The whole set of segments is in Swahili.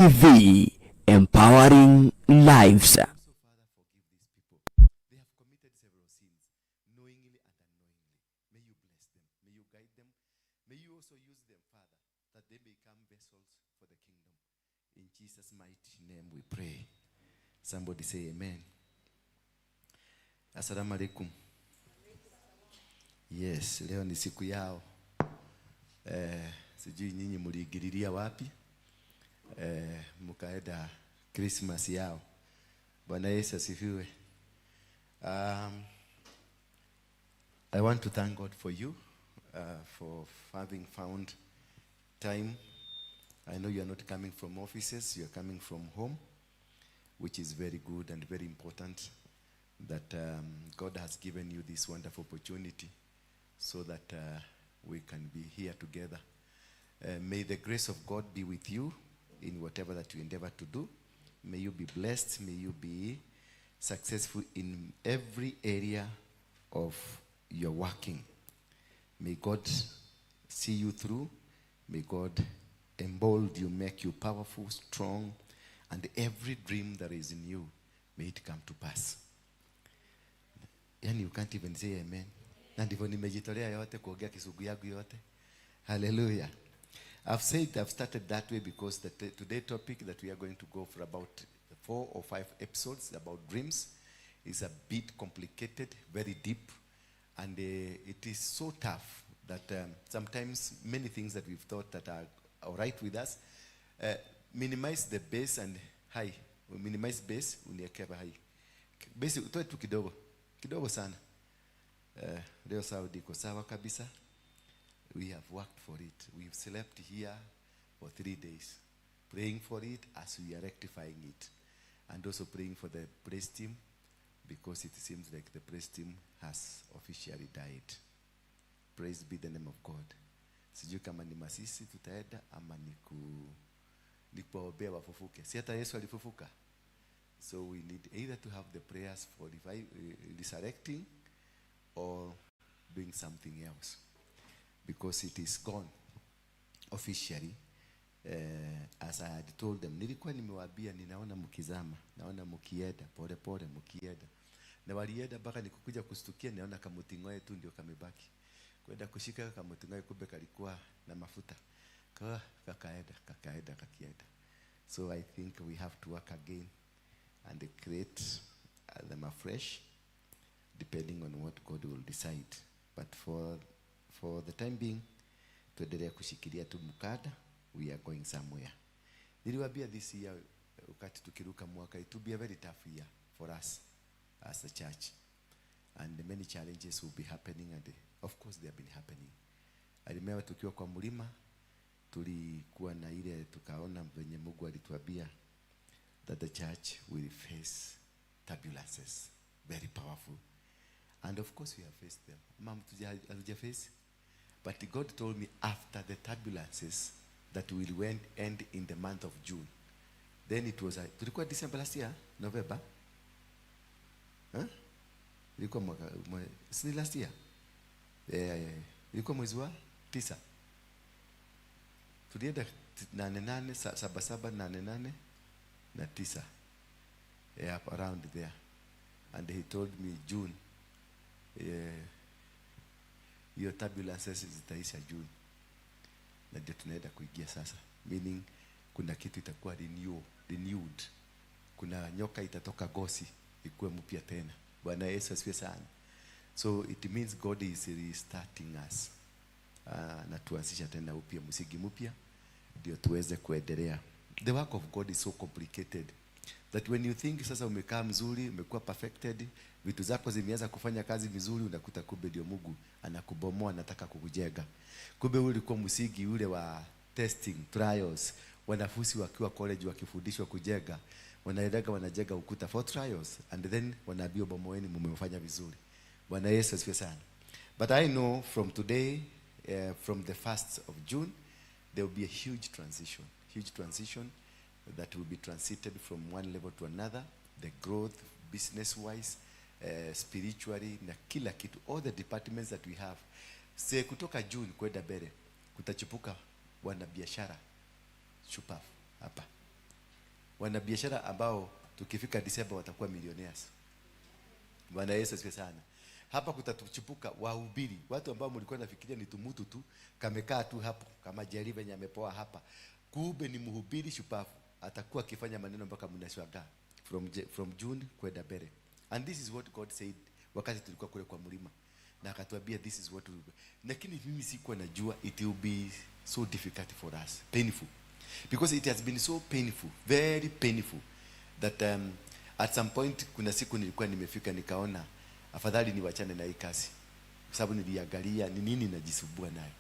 TV, empowering lives. Also, Father, forgive these people. They have committed several sins, knowingly and unknowingly. May you bless them. May you guide them. May you also use them, Father, that they become vessels for the kingdom. In Jesus' mighty name we pray. Somebody say amen. Assalamu alaikum. Yes, leo ni siku yao. Sijui nyinyi muliingililia wapi, mkaenda Christmas yao. Bwana Yesu asifiwe. I want to thank God for you, for having found time. I know you are not coming from offices, you are coming from home, which is very good and very important that God has given you this wonderful opportunity so that we can be here together. May the grace of God be with you in whatever that you endeavor to do. May you be blessed. May you be successful in every area of your working. May God see you through. May God embolden you, make you powerful, strong, and every dream that is in you, may it come to pass. Yani you can't even say amen. Na ndivyo nimejitolea yote kuongea Kizungu yangu yote. Hallelujah. I've said I've started that way because the today topic that we are going to go for about four or five episodes about dreams is a bit complicated, very deep, and it is so tough that sometimes many things that we've thought that are all right with us, minimize the bass and high. Minimize bass, uniweke high. Bass utoe tu kidogo, kidogo sana. Leo sound iko sawa kabisa. We have worked for it. We've slept here for 3 days, praying for it as we are rectifying it, and also praying for the praise team because it seems like the praise team has officially died. Praise be the name of God. Sijui kama ni mazishi tutaenda ama ni kuwaombea wafufuke. Si hata Yesu alifufuka? So we need either to have the prayers for resurrecting or doing something else because it is gone officially. As I had told them, nilikuwa nimewaambia ninaona mkizama, naona mkienda pole pole, mkienda na walienda mpaka nikukuja kustukia, naona kamutingoe tu ndio kamebaki. Kwenda kushika kamutingoe, kumbe kalikuwa na mafuta, kakaenda kakaenda kakienda. So I think we have to work again and create them afresh depending on what God will decide. But for the time being, tuendelee kushikilia tu mkanda, we are going somewhere. Niliwaambia this year, wakati tukiruka mwaka, it will be a very tough year for us as a church. And many challenges will be happening, and of course they have been happening. I remember tukiwa kwa mlima, tulikuwa na ile tukaona venye Mungu alituambia that the church will face turbulences, very powerful. And of course we have faced them. Ma'am, hatuja face? But God told me after the turbulences that will end in the month of June. Then it was, tulikuwa December last year, November? Huh? Ilikuwa mwaka, si ni last year? Yeah. Ilikuwa mwezi wa 9. Tulienda nane nane, saba saba, nane nane na tisa. Yeah, around there. And he told me June. Yeah, hiyo turbulences zitaisha June. Na ndio tunaenda kuingia sasa. Meaning kuna kitu itakuwa renewed. Kuna nyoka itatoka ngozi ikuwe mpya tena. Bwana Yesu asifiwe sana. So it means God is restarting us. Na tuanzisha tena upya, msingi mpya ndio tuweze kuendelea. The work of God is so complicated that when you think sasa umekaa mzuri, umekuwa perfected, vitu zako zimeanza kufanya kazi vizuri, unakuta kumbe ndio Mungu anakubomoa, anataka kukujenga. Kumbe ule ulikuwa msingi ule wa testing, trials. Wanafunzi wakiwa college wakifundishwa kujenga, wanaendaga wanajenga ukuta for trials and then wanaambiwa bomoeni, mumefanya vizuri. Bwana Yesu asifiwe sana. But I know from today, from the 1st of June, there will be a huge transition that will be transited from one level to another, the growth, business-wise, spiritually, na kila kitu, all the departments that we have. Say, kutoka June kwenda mbele, kutachipuka wanabiashara shupavu hapa. Wanabiashara ambao tukifika Disemba watakuwa millionaires. Bwana Yesu asifiwe sana. Hapa kutatuchipuka wahubiri, watu ambao mlikuwa nafikiria ni tumutu tu, kamekaa tu hapo kama Jerry venye amepoa hapa. Kumbe ni mhubiri shupavu, atakuwa akifanya maneno mpaka mnashangaa from June kwenda mbele. And this is what God said wakati tulikuwa kule kwa mlima, na akatuambia this is what we will. Lakini mimi sikuwa najua it will be so difficult for us, painful, because it has been so painful, very painful that at some point kuna siku nilikuwa nimefika nikaona afadhali niwachane na hii kazi, kwa sababu niliangalia ni nini najisumbua nayo.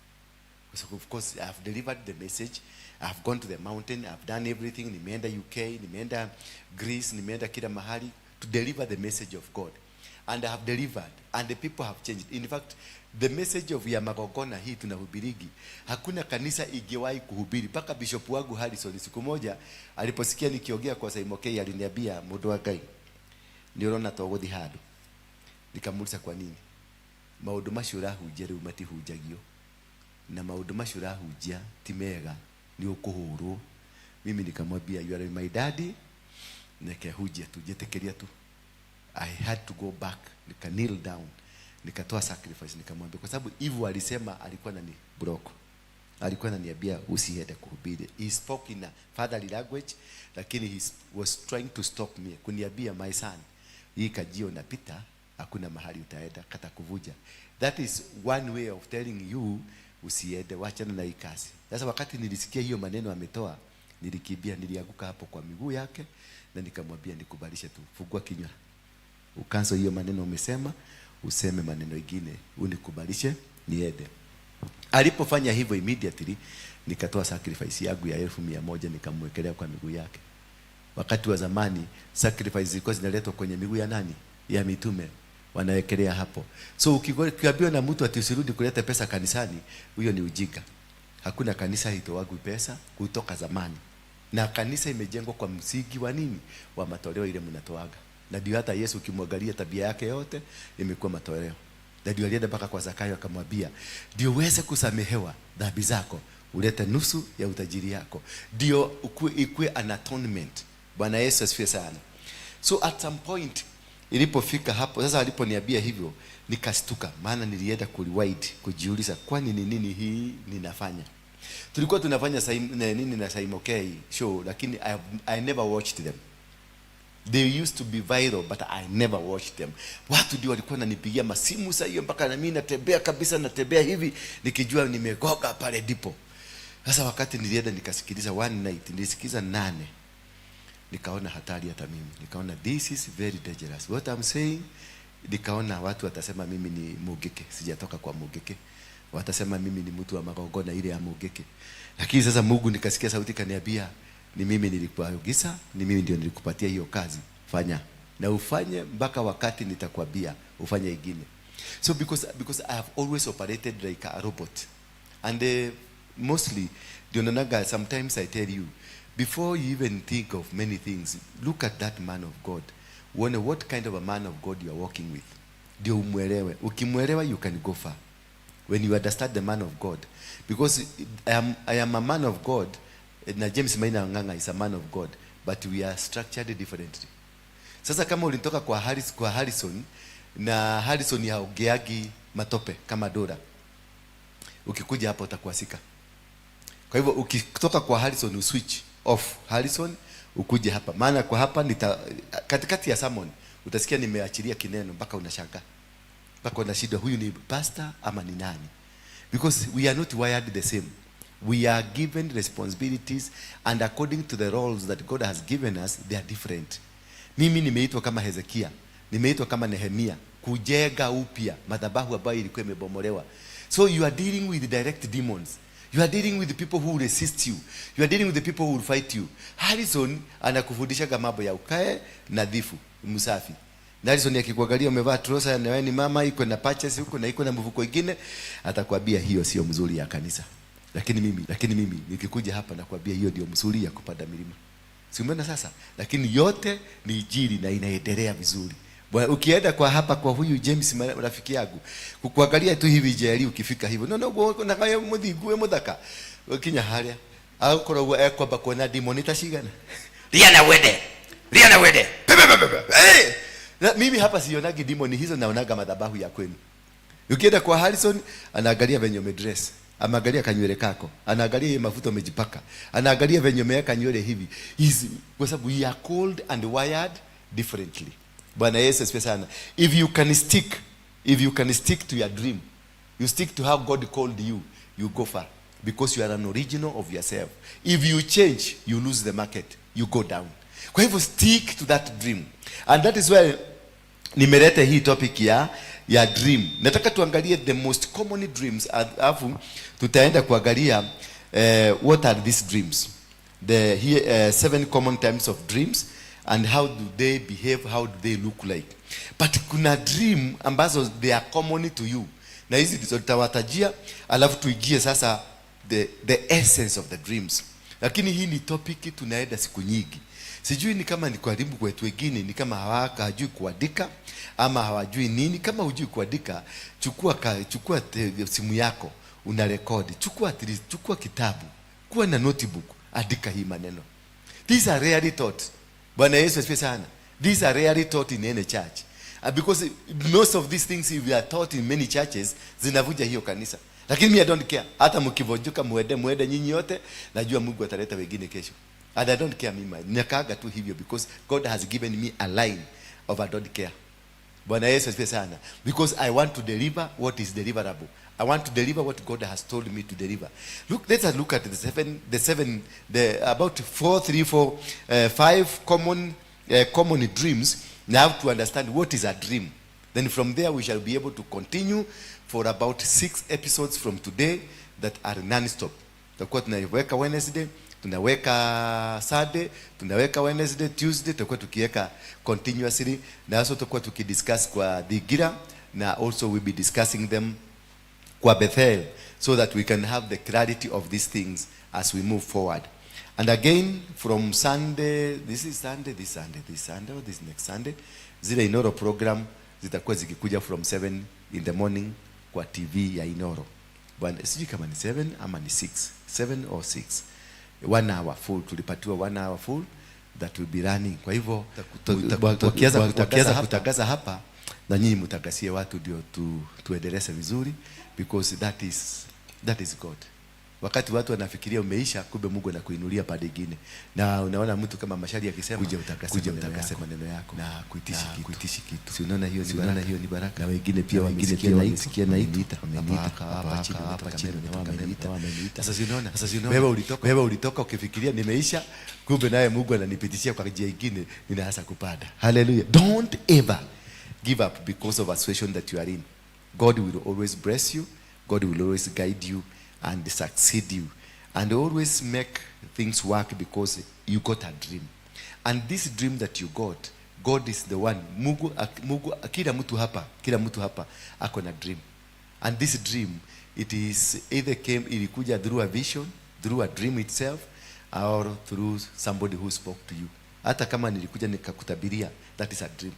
Because of course I have delivered the message, I have gone to the mountain, I have done everything. Nimeenda UK, nimeenda Greece, nimeenda kila mahali to deliver the message of God, and I have delivered and the people have changed. In fact, the message of ya magongona hii tunahubirigi, hakuna kanisa ingewahi kuhubiri. Mpaka bishop wangu Harrison siku moja aliposikia nikiongea kwa Saimokei aliniambia, "Mundu wa Ngai, nĩ ũrona to gũthiĩ handũ." Nikamuuliza, "Kwa nini?" "Maũndũ macio ũrahunjia rĩu matihunjagio, na maũndũ macio ũrahunjia ti mega, nĩ ũkũhũrwo." Mimi nikamwambia, "You are my daddy, nikehunjia tu, njĩtĩkĩria tu." I had to go back, nika kneel down, nikatoa sacrifice, nikamwambia, kwa sababu hivyo alisema, alikuwa nani block, alikuwa ananiambia usiende kuhubiri. He spoke in a fatherly language, lakini he was trying to stop me, kuniambia, "My son, hii kajio unapita, hakuna mahali utaenda, kata kuvuja. That is one way of telling you usiende, wachana na hii kazi." Sasa wakati nilisikia hiyo maneno ametoa, nilikimbia, nilianguka hapo kwa miguu yake na nikamwambia, "Nikubalishe tu, fungua kinywa, ucancel hiyo maneno umesema, useme maneno ingine, unikubalishe niende." Alipofanya hivyo, immediately nikatoa sacrifice yangu ya 100,000, nikamwekelea kwa miguu yake. Wakati wa zamani sacrifice zilikuwa zinaletwa kwenye miguu ya nani? Ya mitume, wanawekelea hapo. So ukiambiwa na mtu ati usirudi kuleta pesa kanisani, huyo ni ujinga. Hakuna kanisa itoagwi pesa kutoka zamani, na kanisa imejengwa kwa msingi wa nini? Wa matoleo ile mnatoaga. Na ndio hata Yesu ukimwangalia tabia yake yote imekuwa matoleo, na ndio alienda mpaka kwa Zakayo akamwambia, ndio uweze kusamehewa dhambi zako, ulete nusu ya utajiri yako, ndio ikue an atonement. Bwana Yesu asifiwe sana. So at some point ilipofika hapo sasa, aliponiambia hivyo nikastuka, maana nilienda kurewind kujiuliza, kwani ni nini hii ninafanya? Tulikuwa tunafanya nini na Saimokei show, lakini I never watched them. They used to be viral, but I never watched them. Watu ndio walikuwa wananipigia masimu saa hiyo, mpaka na mimi natembea kabisa, natembea hivi nikijua nimegoga pale ndipo. Sasa wakati nilienda nikasikiliza one night, nilisikiza 8, nikaona hatari hata mimi. Nikaona this is very dangerous. What I'm saying, nikaona watu watasema mimi ni Mungiki, sijatoka kwa Mungiki. Watasema mimi ni mtu wa magongona ile ya Mungiki. Lakini sasa Mungu, nikasikia sauti kaniambia, "Ni mimi nilikuagiza, ni mimi ndio nilikupatia hiyo kazi. Fanya. Na ufanye mpaka wakati nitakwambia ufanye ingine." So because I have always operated like a robot. And mostly ndio naonaga sometimes I tell you, before you even think of many things, look at that man of God. Uone what kind of a man of God you are working with. Ndio umwelewe. Ukimwelewa, you can go far. When you understand the man of God. Because I am a man of God, na James Maina Ng'ang'a is a man of God, but we are structured differently. Sasa kama ulitoka kwa Harrison na Harrison haongeagi matope kama Dora, ukikuja hapa utakuasika. Kwa hivyo ukitoka kwa Harrison, uswitch off Harrison ukuje hapa, maana kwa hapa nita katikati ya sermon utasikia nimeachilia kineno mpaka unashangaa, mpaka unashindwa huyu ni pastor ama ni nani, because we are not wired the same. We are given responsibilities, and according to the roles that God has given us, they are different. Mimi nimeitwa kama Hezekia, nimeitwa kama Nehemia kujenga upya madhabahu ambayo ilikuwa imebomolewa. So you are dealing with direct demons. You are dealing with the people who resist you. You are dealing with the people who will fight you. Harrison anakufundishaga mambo ya ukae nadhifu, msafi. Na Harrison akikuangalia umevaa trouser na wewe ni mama iko na patches huko na iko na mfuko ingine, atakwambia hiyo sio mzuri ya kanisa. Lakini mimi nikikuja hapa nakwambia hiyo ndio mzuri ya kupanda milima. Si umeona sasa? Lakini yote ni injili na inaendelea vizuri. Bwana, ukienda kwa hapa kwa huyu James rafiki yangu, kukuangalia tu hivi jeri ukifika hivyo. No no na kaya muthingu we muthaka. Ukinya haria, agakorwo ekwamba kuona demon ta cigana. Ria na uende. Ria na uende. Pepe, pepe, pepe. Hey! Na, mimi hapa sionagi demon hizo, naonaga madhabahu ya kwenu. Ukienda kwa Harrison, anaangalia venye umedress, anaangalia kanywele kako, anaangalia hiyo mafuta umejipaka, anaangalia venye umeweka nywele hivi hizi, kwa sababu we are called and wired differently. Bwana Yesu asifiwe sana. If you can stick to your dream, you stick to how God called you, you go far because you are an original of yourself. If you change, you lose the market, you go down. Kwa hivyo stick to that dream, and that is why nimeleta hii topic ya dream. Nataka tuangalie the most common dreams, alafu tutaenda kuangalia what are these dreams, the here, seven common types of dreams and how do they behave, how do they look like. But kuna dream ambazo they are common to you, na hizi ndizo tutawatajia, alafu tuingie sasa the essence of the dreams. Lakini hii ni topic tunaenda siku nyingi. Sijui ni kama ni karibu kwetu, wengine ni kama hawajui kuandika ama hawajui nini. Kama hujui kuandika, chukua simu yako una rekodi, chukua at least, chukua kitabu, kuwa na notebook, andika hii maneno. These are rarely taught. Bwana Yesu asifiwe sana. These are rarely taught in any church. Because most of these things, if you are taught in many churches, zinavunja hiyo kanisa. Lakini me, I don't care. Hata mkivunjika, muende muende nyinyi yote, najua Mungu ataleta wengine kesho. And I don't care mimi. Nakaaga tu hivyo because God has given me a line of I don't care. Bwana Yesu asifiwe sana. Because I want to deliver what is deliverable. I want to deliver what God has told me to deliver. Look, let us look at the seven, the about four, three, four, five common dreams. Now to understand what is a dream. Then from there we shall be able to continue for about six episodes from today that are non-stop. Tutakuwa tunaiweka Wednesday, tunaweka Sunday, tunaweka Wednesday, Tuesday, tutakuwa tukiweka continuously, na also tutakuwa tukidiscuss kwa Dhigira, na also we'll be discussing them kwa Bethel so that we can have the clarity of these things as we move forward. And again, from Sunday, this is Sunday, this Sunday, this Sunday, or this next Sunday, zile Inoro program zitakuwa zikikuja from 7 in the morning kwa TV ya Inoro. Bwana, sijui kama ni 7 ama ni 6, 7 or 6. One hour full, tulipatiwa one hour full that will be running. Kwa hivyo wakianza kutangaza hapa na nyinyi mtangazie watu ndio tuendeleze vizuri because that is God. Wakati watu wanafikiria umeisha, kumbe Mungu anakuinulia pande ingine. Na unaona mtu kama Mashari akisema, Kuja utakase kuja maneno utakase yako. Maneno yako Na kuitishi na kitu. Kuitishi kitu. Si unaona hiyo ni Si unaona baraka? Hiyo ni baraka? Na wengine pia Na wengine wamesikia pia na wamesikia na wameniita, wameniita hapa hapa hapa chini hapa wametoka chini mbele, wametoka mbele, wameniita. wameniita. Sasa si unaona? Sasa si unaona? Wewe ulitoka ukifikiria nimeisha, kumbe naye Mungu ananipitishia kwa njia ingine, ninaanza kupanda. Hallelujah. Don't ever give up because of a situation that you are in. God will always bless you. God will always guide you and succeed you and always make things work because you got a dream. And this dream that you got, God is the one. Mungu, Mungu, kila mtu hapa ako na dream. And this dream, it is either came, ilikuja through a vision, through a dream itself, or through somebody who spoke to you. Hata kama nilikuja nikakutabiria, that is a dream.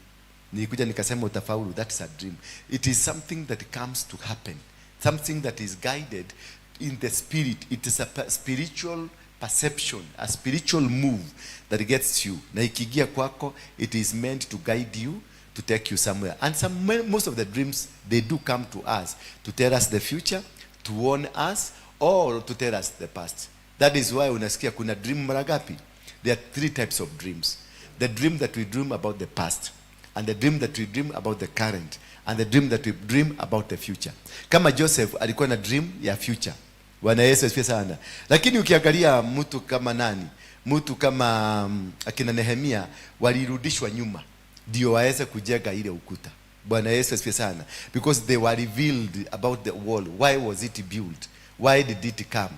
Nilikuja nikasema utafaulu, that is a dream. It is something that comes to happen, something that is guided in the spirit. It is a spiritual perception, a spiritual move that gets you. Na ikiingia kwako, it is meant to guide you, to take you somewhere. And most of the dreams, they do come to us to tell us the future, to warn us, or to tell us the past. That is why unasikia kuna dream mara ngapi? There are three types of dreams. The dream that we dream about the past, and the dream that we dream about the current, and the dream that we dream about the future. Kama Joseph alikuwa na dream ya future. Bwana Yesu asifiwe sana. Lakini ukiangalia mtu kama nani? Mtu kama akina Nehemia walirudishwa nyuma ndio waweze kujenga ile ukuta. Bwana Yesu asifiwe sana. Because they were revealed about the wall. Why was it built? Why did it come?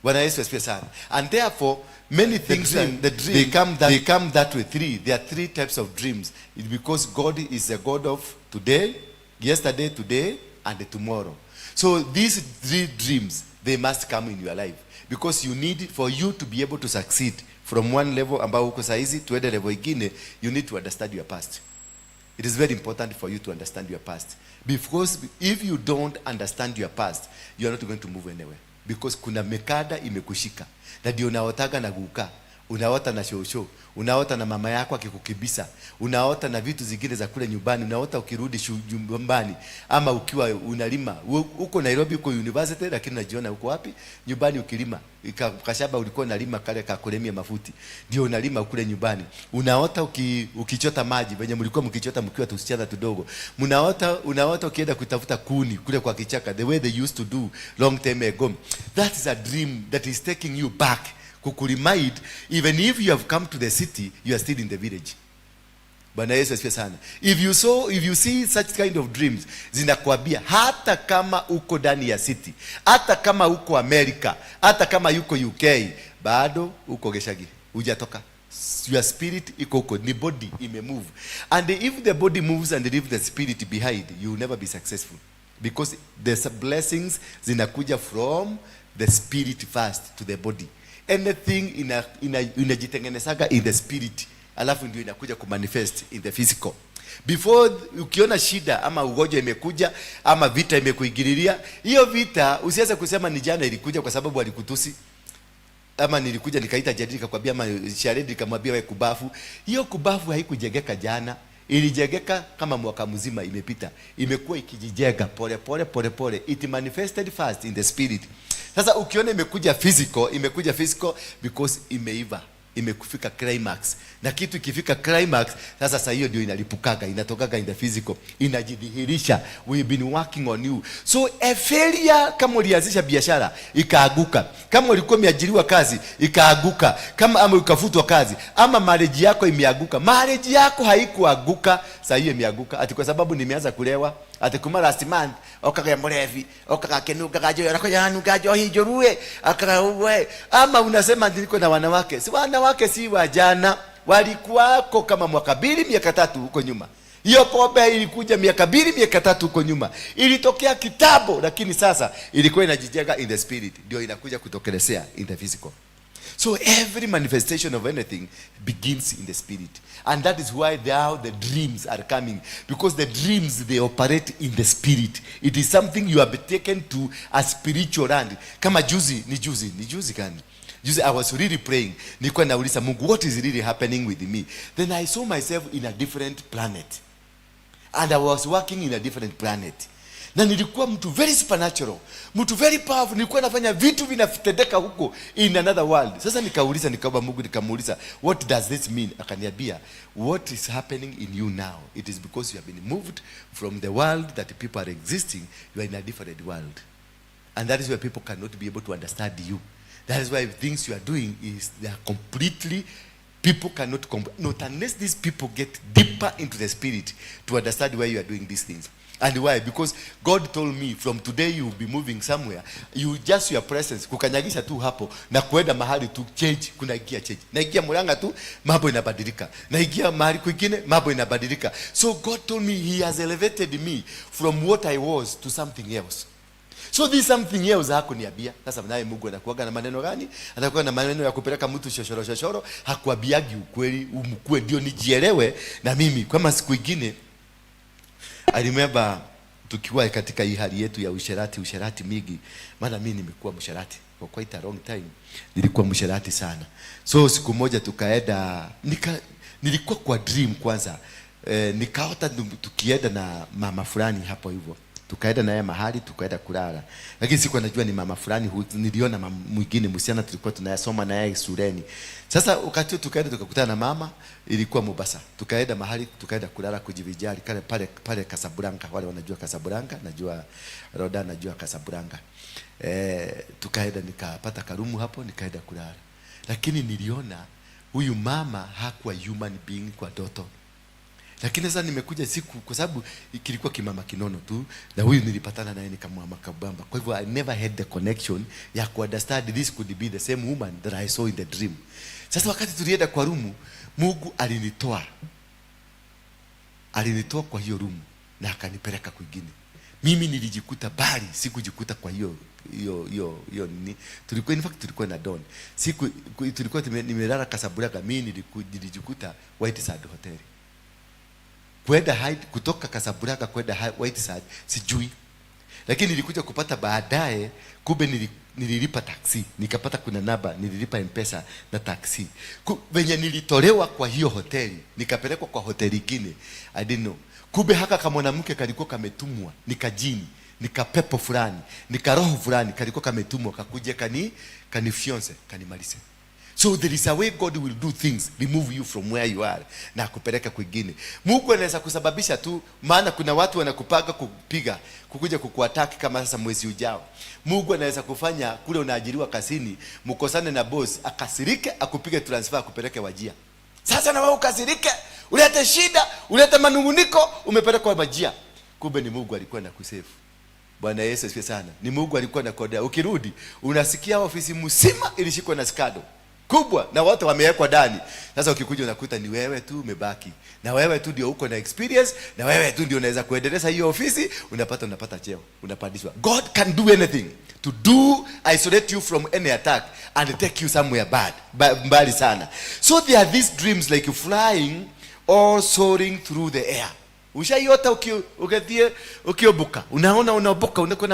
Bwana Yesu asifiwe sana. And therefore many things, the dream, they come that way. Three. There are three types of dreams. It's because God is a God of today, yesterday, today, and tomorrow. So these three dreams, they must come in your life because you need it for you to be able to succeed from one level ambao uko saizi tuende level ingine. You need to understand your past. It is very important for you to understand your past. Because if you don't understand your past, you are not going to move anywhere. Because kuna mekada imekushika. Na ndio naotaga na guka. Unaota na shosho, unaota na mama yako akikukibisa, unaota na vitu zingine za kule nyumbani, unaota ukirudi nyumbani ama ukiwa unalima. Uko Nairobi, uko university, lakini unajiona uko wapi? Nyumbani ukilima. Kashaba ulikuwa unalima kale ka kulemia mafuti, ndio unalima kule nyumbani. Unaota ukichota maji venye mlikuwa mkichota mkiwa tusichana tudogo. Mnaota, unaota ukienda kutafuta kuni kule kwa kichaka, the way they used to do long time ago. That is a dream that is taking you back, kukuremind even if you have come to the city, you are still in the village. Bwana Yesu asifiwe sana. If you see such kind of dreams, zinakwambia hata kama uko ndani ya city, hata kama uko America, hata kama yuko UK, bado uko gicagi, hujatoka. Your spirit iko huko, ni body imemove. And if the body moves and leave the spirit behind, you will never be successful, because the blessings zinakuja from the spirit first to the body. Anything inajitengenezaga in the spirit, alafu ndio inakuja kumanifest in the physical. Before ukiona shida ama ugonjwa imekuja ama vita imekuingililia, hiyo vita usiweze kusema ni jana ilikuja kwa sababu alikutusi, ama nilikuja nikaita Jadili nikakwambia, ama Sharedi nikamwambia we kubafu. Hiyo kubafu haikujengeka jana, ilijengeka kama mwaka mzima imepita, imekuwa ikijijenga pole pole pole pole. It manifested first in the spirit. Sasa ukiona imekuja physical, imekuja physical because imeiva, imekufika climax. Na kitu ikifika climax, sasa hiyo ndio inalipukaga, inatokaga in the physical, inajidhihirisha. We've been working on you. So a failure, kama ulianzisha biashara ikaaguka, kama ulikuwa umeajiriwa kazi ikaaguka, kama ama ukafutwa kazi, ama marriage yako imeaguka. Marriage yako haikuaguka, saa hiyo imeaguka ati kwa sababu nimeanza kulewa, ati kuma last month okaga murevi, okaga kinungaga njohi, anakuja nunga njohi njũru akaga uwe, ama unasema niko na wanawake. Si wanawake, si wajana walikuwako kama mwaka 2, miaka 3 huko nyuma. Hiyo pombe ilikuja miaka 2, miaka 3 huko nyuma, ilitokea kitambo, lakini sasa ilikuwa inajijenga in the spirit, ndio inakuja kutokelezea in the physical. So every manifestation of anything begins in the spirit. And that is why now the dreams are coming. Because the dreams, they operate in the spirit. It is something you have taken to a spiritual land. Kama juzi, ni juzi, ni juzi gani? Juzi I was really praying. Nilikuwa nauliza Mungu, what is really happening with me? Then I saw myself in a different planet. And I was working in a different planet. Na nilikuwa mtu very supernatural, mtu very powerful. Nilikuwa nafanya vitu vinatendeka huko in another world. Sasa nikauliza, nikaomba Mungu, nikamuuliza, "What does this mean?" Akaniambia, "What is happening in you now, it is because you have been moved from the world that people are existing. You are in a different world, and that is why people cannot be able to understand you. That is why things you are doing is they are completely, people cannot not unless these people get deeper into the spirit to understand why you are doing these things." And why? Because God told me, from today you will be moving somewhere. You just your presence, kukanyagisha tu hapo na kuenda mahali tu, change, kunaingia change. Naingia Murang'a tu, mambo inabadilika. Naingia mahali kwingine, mambo inabadilika. So God told me he has elevated me from what I was to something else. So this something else hakuniambia. Sasa naye Mungu anakuaga na maneno gani? Anakuwa na maneno ya kupeleka mtu shoshoro shoshoro, hakuambiagi ukweli, umkue ndio nijielewe na mimi. Kama siku ingine I remember tukiwa katika hii hali yetu ya usherati, usherati mingi, maana mimi nimekuwa msherati for quite a long time, nilikuwa msherati sana. So siku moja tukaenda, nilikuwa kwa dream kwanza, nikaota tukienda na mama fulani hapo hivyo, tukaenda naye mahali, tukaenda kulala, lakini sikuwa najua ni mama fulani niliona mama mwingine msichana tulikuwa tunayasoma naye shuleni. Sasa wakati huo tukaenda tukakutana na mama, ilikuwa Mombasa, tukaenda mahali, tukaenda kulala kujivijari kale pale pale Casablanca. Wale wanajua Casablanca, najua Roda, najua Casablanca. Tukaenda nikapata karumu hapo, nikaenda kulala, lakini niliona huyu mama hakuwa human being kwa ndoto. Lakini sasa nimekuja siku, kwa sababu kilikuwa kimama kinono tu, na huyu nilipatana naye nikamwama kabamba. Kwa hivyo I never had the connection ya ku understand this could be the same woman that I saw in the dream. Sasa wakati tulienda kwa rumu, Mungu alinitoa kwa hiyo rumu na akanipeleka kwingine. Mimi nilijikuta bali sikujikuta kwa hiyo hiyo hiyo hiyo nini. Tulikuwa, in fact tulikuwa na Don siku tulikuwa nimelala Casablanca, mimi nilijikuta White Sand Hotel. Kwenda hide kutoka Casablanca kwenda White Sand sijui, lakini nilikuja kupata baadaye kumbe Nililipa taxi, nikapata kuna namba, nililipa Mpesa na taxi. Venye nilitolewa kwa hiyo hoteli, nikapelekwa kwa hoteli ingine, I didn't know. Kumbe haka kamwanamke kalikuwa kametumwa, ni kajini, ni kapepo fulani, ni karoho fulani kalikuwa kametumwa kakuje kanifyonze, kanimalize. So there is a way God will do things, remove you from where you are na kupeleka kwingine. Mungu anaweza kusababisha tu, maana kuna watu wanakupanga kupiga, kukuja kukuattack kama sasa mwezi ujao. Mungu anaweza kufanya kule unaajiriwa kazini, mkosane na boss, akasirike, akupige transfer, akupeleke Wajir. Sasa na wewe ukasirike, ulete shida, ulete manunguniko, umepelekwa Wajir. Kumbe ni Mungu alikuwa anakusave. Bwana Yesu asifiwe sana. Ni Mungu alikuwa anakuombea. Ukirudi unasikia ofisi mzima ilishikwa na scandal kubwa na wote wamewekwa ndani. Sasa ukikuja unakuta ni wewe tu umebaki, na wewe tu ndio uko na experience, na wewe tu ndio unaweza kuendeleza hiyo ofisi. Unapata cheo, unapandishwa. God can do anything to do isolate you from any attack and take you somewhere bad, mbali sana. So there are these dreams like flying or soaring through the air. Ushaiota ukithie ukiomboka, unaona unaomboka, unakuwa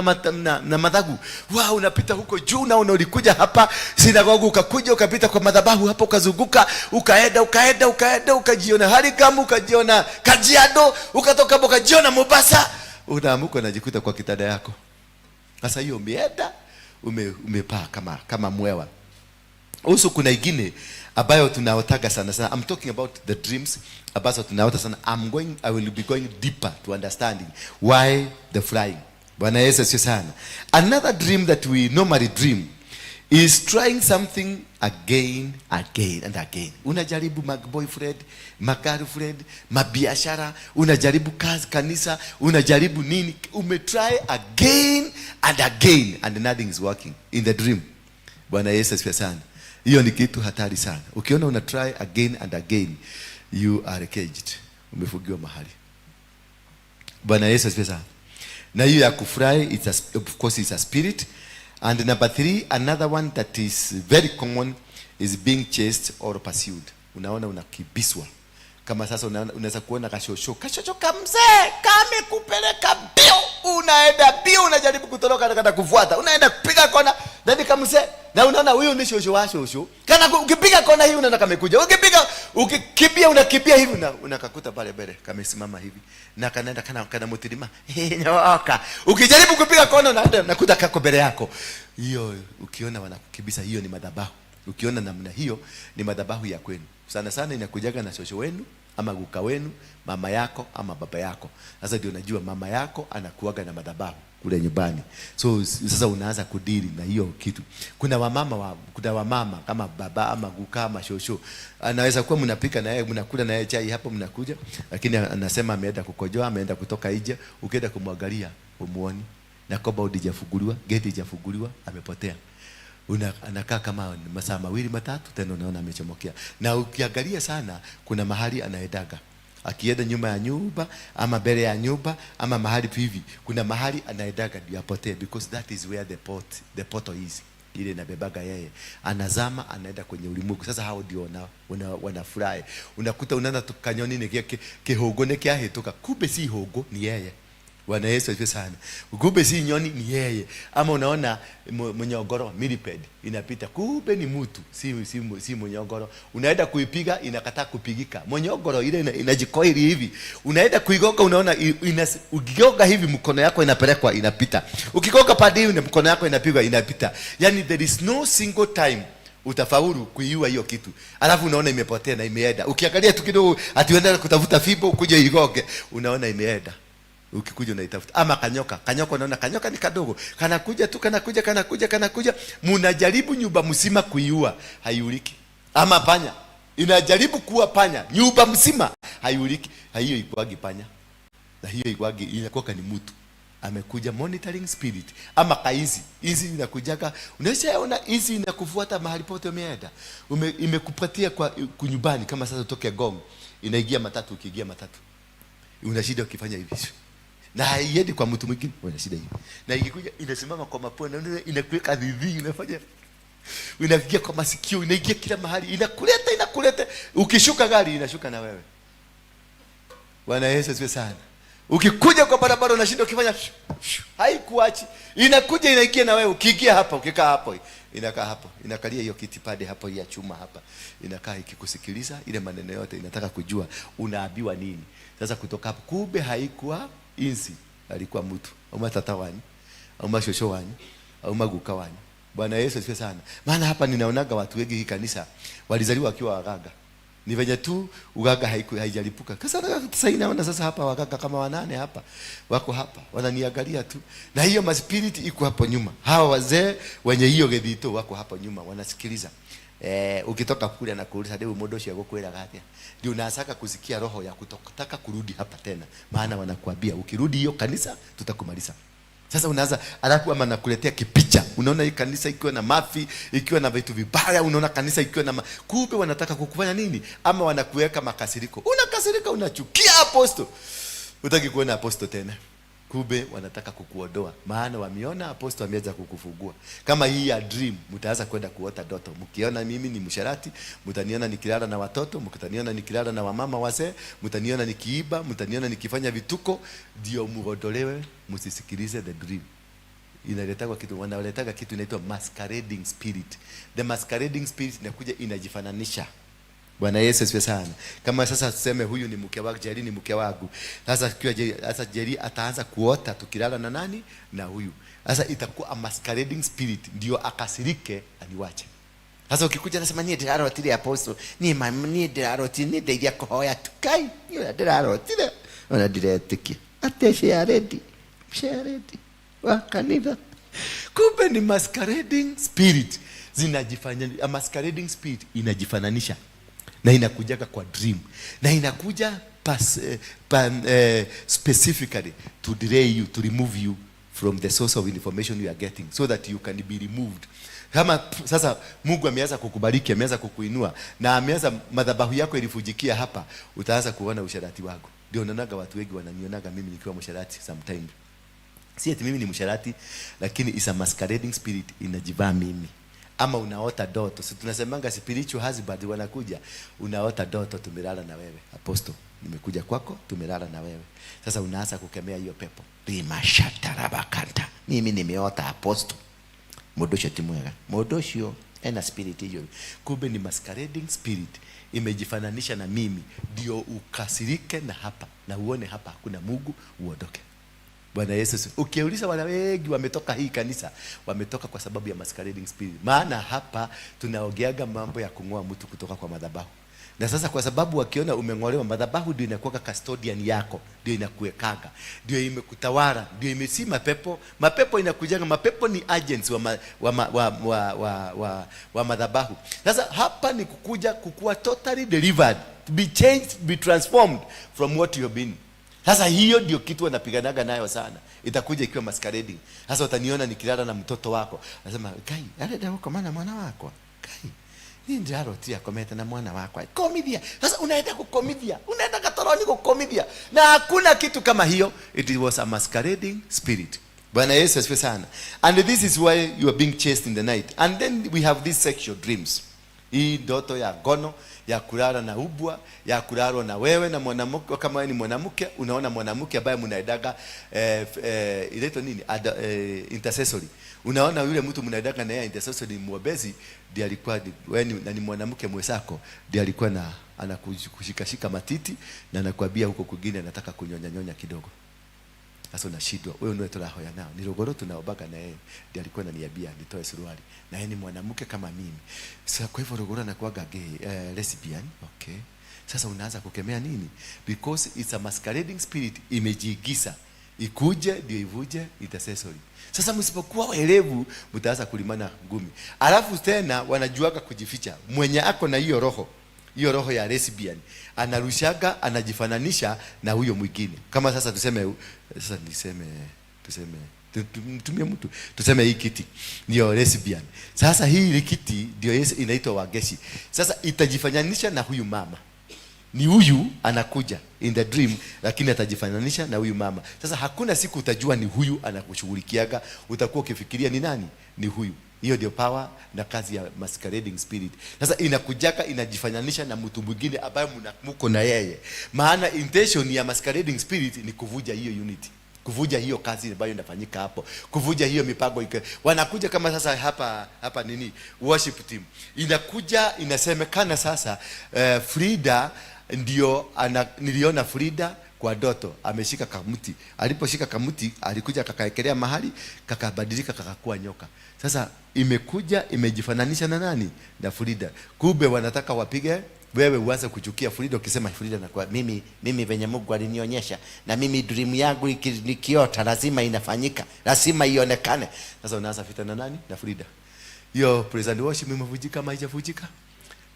na mathagu. Wow, unapita huko juu, unaona ulikuja hapa sinagogu, ukakuja ukapita kwa madhabahu hapo, ukazunguka, ukaenda, ukaenda, ukaenda, ukajiona Hurlingham, ukajiona Kajiado, ukatoka hapo ukajiona Mombasa, unaamuka unajikuta kwa kitanda yako. Sasa hiyo umeenda umepaa kama mwewa. Also kuna ingine ambayo tunaotaga sana sana. I'm talking about the dreams ambazo tunaota sana. I will be going deeper to understanding why the flying. Bwana Yesu asifiwe sana. Another dream that we normally dream is trying something again, again and again. Unajaribu ma boyfriend, ma girlfriend, mabiashara, unajaribu kazi, kanisa, unajaribu nini, umetry again and again and nothing is working in the dream. Bwana Yesu asifiwe sana. Hiyo ni kitu hatari sana. Ukiona una try again and again, you are caged. Umefungiwa mahali. Bwana Yesu asifiwe sana. Na hiyo ya kufurahi, of course it's a spirit. And number three, another one that is very common is being chased or pursued. Unaona unakimbizwa. Kama sasa unaweza kuona kashosho, kashosho kamzee kamekupeleka mbio, unaenda mbio, unajaribu kutoroka na kufuata, unaenda kupiga kona, then kamzee, na unaona huyu ni shosho wa shosho. Kana ukipiga kona hii unaona kamekuja. Ukipiga, ukikimbia, unakimbia hivi, unakakuta pale mbele kamesimama hivi na kanaenda kana mutirima. Nyoka. Ukijaribu kupiga kona unaenda unakuta kako mbele yako. Hiyo ukiona wanakukimbiza, hiyo ni madhabahu. Ukiona namna hiyo ni madhabahu ya kwenu. Sana sana inakujaga na shosho wenu ama guka wenu, mama yako ama baba yako. Sasa ndio unajua mama yako anakuaga na madhabahu kule nyumbani. So sasa unaanza kudeal na hiyo kitu. Kuna wamama kama baba ama guka ama shosho. Anaweza kuwa mnapika na yeye, mnakula na yeye chai hapo mnakuja, lakini anasema ameenda kukojoa, ameenda kutoka nje, ukienda kumwangalia humuoni. Na compound haijafunguliwa, gate haijafunguliwa, amepotea. Anakaa kama masaa mawili matatu, tena unaona amechomokea. Na ukiangalia sana kuna mahali anaendaga. Akienda nyuma ya nyumba ama mbele ya nyumba ama mahali hivi, kuna mahali anaendaga ndio apotee, because that is where the portal is. Ile inabebaga yeye. Anazama, anaenda kwenye ulimwengu. Sasa hao ndio wanafurahi. Unakuta unaona tu kanyoni ni kihũngũ nĩ kĩahĩtũka, kumbe si hũngũ, ni yeye. Bwana Yesu asifiwe sana. Kumbe si nyoni, ni yeye. Ama unaona mnyongoro, millipede inapita, kumbe ni mtu, si mnyongoro. Unaenda kuipiga inakataa kupigika. Mnyongoro ile inajikoili hivi. Unaenda kuigonga, unaona ukigonga hivi mkono yako inapelekwa inapita. Ukigonga pande hii mkono yako inapigwa inapita. Yani there is no single time utafaulu kuiua hiyo kitu. Alafu unaona imepotea na imeenda. Ukiangalia tu kidogo ati unaenda kutafuta fimbo ukuje igonge, unaona imeenda. Ukikuja unaitafuta. Ama kanyoka, kanyoka unaona kanyoka ni kadogo, kanakuja tu, kanakuja, kanakuja, kanakuja, mnajaribu nyumba mzima kuiua, haiuliki. Ama panya, inajaribu kuua panya, nyumba mzima haiuliki. Hiyo ikuagi panya. Na hiyo ikuagi, inakuwa ni mtu. Amekuja monitoring spirit. Ama kainzi, inzi inakujaga, unashaona inzi inakufuata mahali pote umeenda. Imekupatia kwa kunyumbani, kama sasa utoke Ngong, inaingia matatu, ukiingia matatu. Una shida ukifanya hivi. Na haiendi kwa mtu mwingine, una shida hivi. Na ikikuja inasimama kwa mapua na inakuweka dhidhi, inafanya inaingia kwa masikio, inaingia kila mahali, inakuleta, inakuleta. Ukishuka gari inashuka na wewe. Bwana Yesu asifiwe sana. Ukikuja kwa barabara unashinda ukifanya shu, shu, haikuachi. Inakuja inaingia na wewe. Ukiingia hapa, ukikaa hapo, inakaa hapo, inakalia hiyo kiti pade hapo ya chuma hapa, inakaa ikikusikiliza ile maneno yote, inataka kujua unaambiwa nini. Sasa kutoka hapo, kumbe haikuwa inzi, alikuwa mtu au tata wanyu au mashosho wanyu au maguka wanyu. Bwana Yesu asifiwe sana. Maana hapa ninaonaga watu wengi hii kanisa walizaliwa wakiwa waganga, ni venye tu uganga haijalipuka. Sasa sasa naona sasa hapa waganga kama wanane hapa wako hapa wananiangalia tu, na hiyo maspiriti iko hapo nyuma. Hawa wazee wenye hiyo gethito wako hapo nyuma wanasikiliza. Ukitoka kule anakuuliza ndio mundu ucio agukwiraga atia, ndio unasaka kusikia roho ya kutotaka kurudi hapa tena, maana wanakuambia ukirudi hiyo kanisa tutakumaliza. Sasa unaanza alafu ama nakuletea kipicha, unaona hii kanisa ikiwa na mafi, ikiwa na vitu vibaya, unaona kanisa ikiwa na kumbe wanataka kukufanya nini? Ama wanakuweka makasiriko, unakasirika, unachukia aposto, hutaki kuona aposto tena. Kumbe wanataka kukuondoa, maana wameona aposto ameanza kukufungua. Kama hii ya dream, mtaanza kwenda kuota ndoto. Mkiona mimi ni msharati, mtaniona nikilala na watoto, mtaniona nikilala na wamama wazee, mtaniona nikiiba, mtaniona nikifanya vituko, ndio muondolewe, msisikilize the dream. Inaletaga kitu, wanaletaga kitu inaitwa masquerading spirit. The masquerading spirit inakuja inajifananisha. Bwana Yesu asifiwe sana. Kama sasa tuseme huyu ni mke wangu, Jerry ni mke wangu. Sasa kiwa Jerry, sasa Jerry ataanza kuota tukilala na nani? Na huyu. Sasa itakuwa a masquerading spirit ndio akasirike aniwache. Sasa ukikuja nasema niĩ ndĩrarotire apostle, niĩ ma niĩ ndĩrarotire, niĩ ndeithia kũhoya tu. Kai, niĩ ũrĩa ndĩrarotire, ona ndiretĩkia. Atĩ ciaredi, ciaredi wa kanitha. Kumbe ni masquerading spirit zinajifanya, a masquerading spirit inajifananisha na inakujaga kwa dream na inakuja specifically to delay you, to remove you from the source of information you are getting so that you can be removed. Kama sasa Mungu ameanza kukubariki, ameanza kukuinua na ameanza madhabahu yako ilifujikia hapa, utaanza kuona usharati wako. Ndio naonaga watu wengi wananionaga mimi nikiwa msharati sometimes. Si eti mimi ni msharati, lakini is a masquerading spirit inajivaa mimi. Ama unaota ndoto. Si tunasemanga spiritual husband wanakuja, unaota ndoto tumelala na wewe. Apostle, nimekuja kwako, tumelala na wewe. Sasa unaanza kukemea hiyo pepo. Rima shatarabakanta. Mimi nimeota apostle. Mundu ucio ti mwega. Mundu ucio ena spirit hiyo. Kumbe ni masquerading spirit imejifananisha na mimi, ndio ukasirike na hapa na uone hapa hakuna Mungu, uondoke. Bwana Yesu asifiwe. Ukiuliza wale wengi wametoka hii kanisa, wametoka kwa sababu ya masquerading spirit. Maana hapa tunaongeaga mambo ya kung'oa mtu kutoka kwa madhabahu. Na sasa kwa sababu wakiona umeng'olewa, madhabahu ndio inakuwa custodian yako, ndio inakuwekaga, ndio imekutawala, ndio imesi mapepo. Mapepo inakujaga, mapepo ni agents wa, ma, wa, ma, wa, wa, wa, wa, wa madhabahu. Sasa hapa ni kukuja kukuwa totally delivered, to be changed, be transformed from what you have been. Sasa hiyo ndio kitu wanapiganaga nayo sana. Itakuja ikiwa masquerading. Sasa utaniona nikilala na mtoto wako. Nasema, "Kai, arenda gukoma na mwana wakwa." Kai, niĩ ndĩrarotire akomete na mwana wakwa. Komithia. Sasa unaenda kukomithia. Unaenda katoroni kukomithia. Na hakuna kitu kama hiyo. It was a masquerading spirit. Bwana Yesu asifiwe sana. And this is why you are being chased in the night. And then we have these sexual dreams. Hii ndoto ya ngono, ya kulala na ubwa, ya kulalwa na wewe na mwanamke. Kama wewe ni mwanamke, unaona mwanamke ambaye mnaendaga inaitwa nini? Intercessory. Unaona yule mtu mnaendaga na yeye intercessory mwombezi, ndiye alikuwa wewe na ni mwanamke mwenzako, ndiye alikuwa na anakushikashika matiti na anakuambia huko kwingine anataka kunyonya nyonya kidogo. Sasa unashindwa, wewe ndio turahoya nao. Ni rogoro tunaobaga na yeye. Ndiye alikuwa ananiambia nitoe suruali. Na yeye ni mwanamke kama mimi. Sasa kwa hivyo rogoro anakuwaga gay, lesbian, okay. Sasa unaanza kukemea nini? Because it's a masquerading spirit imejiigiza. Ikuje ndio ivuje intercessory. Sasa msipokuwa werevu mtaanza kulimana ngumi. Alafu tena wanajuaga kujificha. Mwenye ako na hiyo roho, hiyo roho ya lesbian anarushaga, anajifananisha na huyo mwingine. Kama sasa tuseme, sasa niseme, tuseme tumie mtu, tuseme hii kiti ndio lesbian. Sasa hii kiti ndio inaitwa wageshi. Sasa itajifananisha na huyu mama. Ni huyu anakuja in the dream, lakini atajifananisha na huyu mama. Sasa hakuna siku utajua ni huyu anakushughulikiaga, utakuwa ukifikiria ni nani? Ni huyu. Hiyo ndio power na kazi ya masquerading spirit. Sasa inakujaka inajifananisha na mtu mwingine ambaye muko na yeye, maana intention ya masquerading spirit ni kuvuja hiyo unity, kuvuja hiyo kazi ambayo inafanyika hapo, kuvuja hiyo mipango ike. Wanakuja kama sasa hapa hapa nini, worship team inakuja, inasemekana sasa Frida ndio niliona Frida kwa ndoto ameshika kamuti. Aliposhika kamuti alikuja akakaekelea mahali, kakabadilika kakakuwa nyoka. Sasa imekuja imejifananisha na nani? Na Frida. Kumbe wanataka wapige wewe uanze kuchukia Frida, ukisema Frida na kwa Mimi venye Mungu alinionyesha na mimi dream yangu nikiota lazima inafanyika, lazima ionekane. Sasa unaanza vita na nani? Na Frida. Hiyo praise and worship imevunjika ama haijavunjika?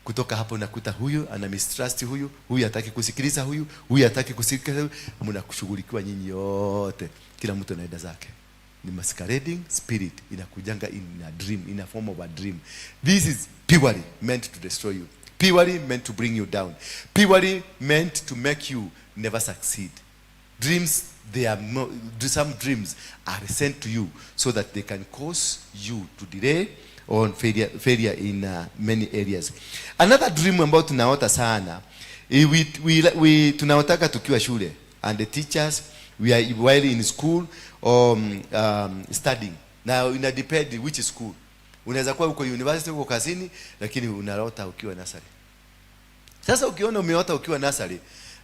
Kutoka hapo nakuta huyu ana mistrust huyu, huyu hataki kusikiliza huyu, huyu hataki kusikiliza huyu, mnakushughulikiwa nyinyi yote, kila mtu anaenda zake. Ni masquerading spirit inakujanga in a dream, in a form of a dream. This is purely meant to destroy you, purely meant to bring you down, purely meant to make you never succeed. Dreams, they are some dreams are sent to you so that they can cause you to delay on failure in many areas. Another dream ambayo tunaota sana, we tunaotaka tukiwa shule and the teachers, we are while in school or studying. Now ina depend which school. Unaweza kuwa uko university, uko kazini, lakini unaota ukiwa nursery. Sasa ukiona umeota ukiwa nursery,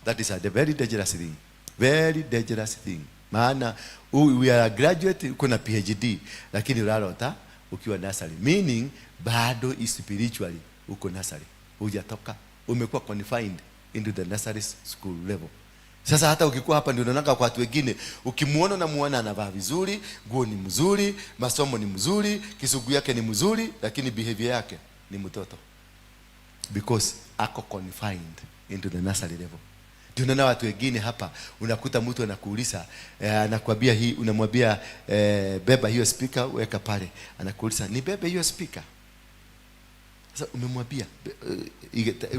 that is a very dangerous thing. Very dangerous thing. Maana we are a graduate, uko na PhD, lakini unalota ukiwa nursery. Meaning bado is spiritually uko nursery. Hujatoka. Umekuwa confined into the nursery school level. Sasa hata ukikuwa hapa ndio unaona kwa watu wengine, ukimuona unamuona anavaa vizuri, nguo ni mzuri, masomo ni mzuri, kisugu yake ni mzuri, lakini behavior yake ni mtoto. Because ako confined into the nursery level. Ndio unaona watu wengine hapa unakuta mtu anakuuliza, anakuambia hii, unamwambia beba hiyo speaker weka pale. Anakuuliza ni bebe hiyo speaker? Sasa umemwambia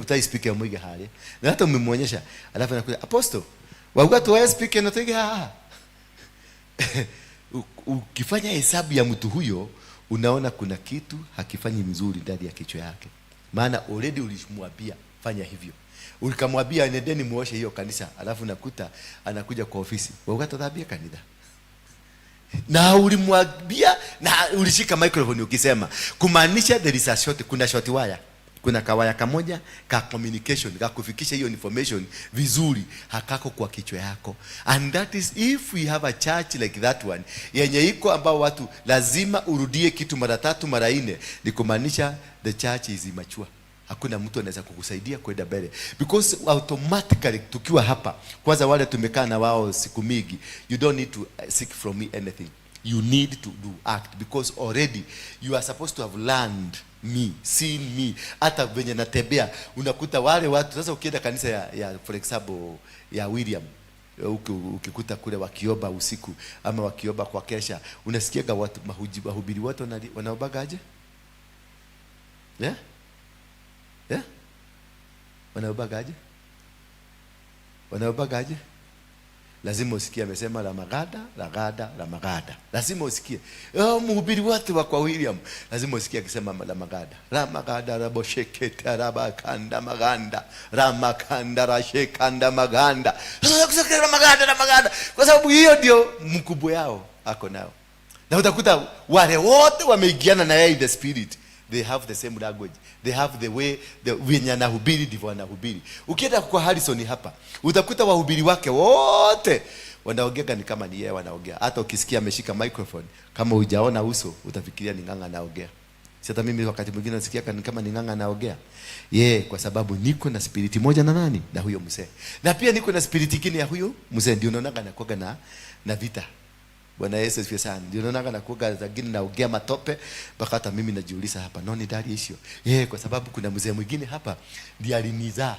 utai speaker mwige hali. Na hata umemwonyesha, alafu anakuja apostle, wauga tuwaye speaker na tuige haha. Ukifanya hesabu ya mtu huyo unaona kuna kitu hakifanyi vizuri ndani ya kichwa yake. Maana already ulimwambia fanya hivyo. Ulikamwambia nendeni muoshe hiyo kanisa, alafu nakuta anakuja kwa ofisi. Wauga tuthambie kanitha. Na ulimwambia na ulishika microphone ukisema, kumaanisha there is a short, kuna short wire. Kuna kawaya kamoja ka communication ka kufikisha hiyo information vizuri hakako kwa kichwa yako. And that is if we have a church like that one yenye iko ambao watu lazima urudie kitu mara tatu mara nne, ni kumaanisha the church is immature. Hakuna mtu anaweza kukusaidia kwenda mbele, because automatically tukiwa hapa kwanza, wale tumekaa na wao siku mingi, you don't need to seek from me anything. You need to do act because already you are supposed to have learned me, seen me. Hata venye natembea unakuta wale watu sasa, ukienda kanisa ya for example ya William, ukikuta kule wakiomba usiku ama wakiomba kwa kesha, unasikiaga watu wahubiri watu wanaombaga aje? Yeah? Yeah? Wanaombaga aje? Wanaombaga aje? Lazima usikie amesema la magada, la gada, la magada. Lazima usikie. Oh, mhubiri wote wa kwa William, lazima usikie akisema la magada. La magada la boshekete rabakanda maganda. Ramakanda rashekanda maganda. Sasa kusikia la magada, la magada. Kwa sababu hiyo ndio mkubwa yao ako nao. Na utakuta wale wote wameingiana na yeye in the spirit. They have the same language. They have the way the wenye anahubiri ndivyo anahubiri. Ukienda kwa Harrison hapa, utakuta wahubiri wake wote wanaongea ni kama ni yeye wanaongea. Hata ukisikia ameshika microphone, kama hujaona uso utafikiria ni Ng'ang'a anaongea. Si hata mimi wakati mwingine nasikia ni kama ni Ng'ang'a anaongea. Yeye kwa sababu niko na spirit moja na nani? Na huyo mzee. Na pia niko na spirit nyingine ya huyo mzee, ndio unaona anakuwa na vita. Bwana Yesu asifiwe sana. Ndio naona nakuwa zingine naongea matope mpaka hata mimi najiuliza hapa, no ni dali issue. Yeye kwa sababu kuna mzee mwingine hapa ndiye alinizaa.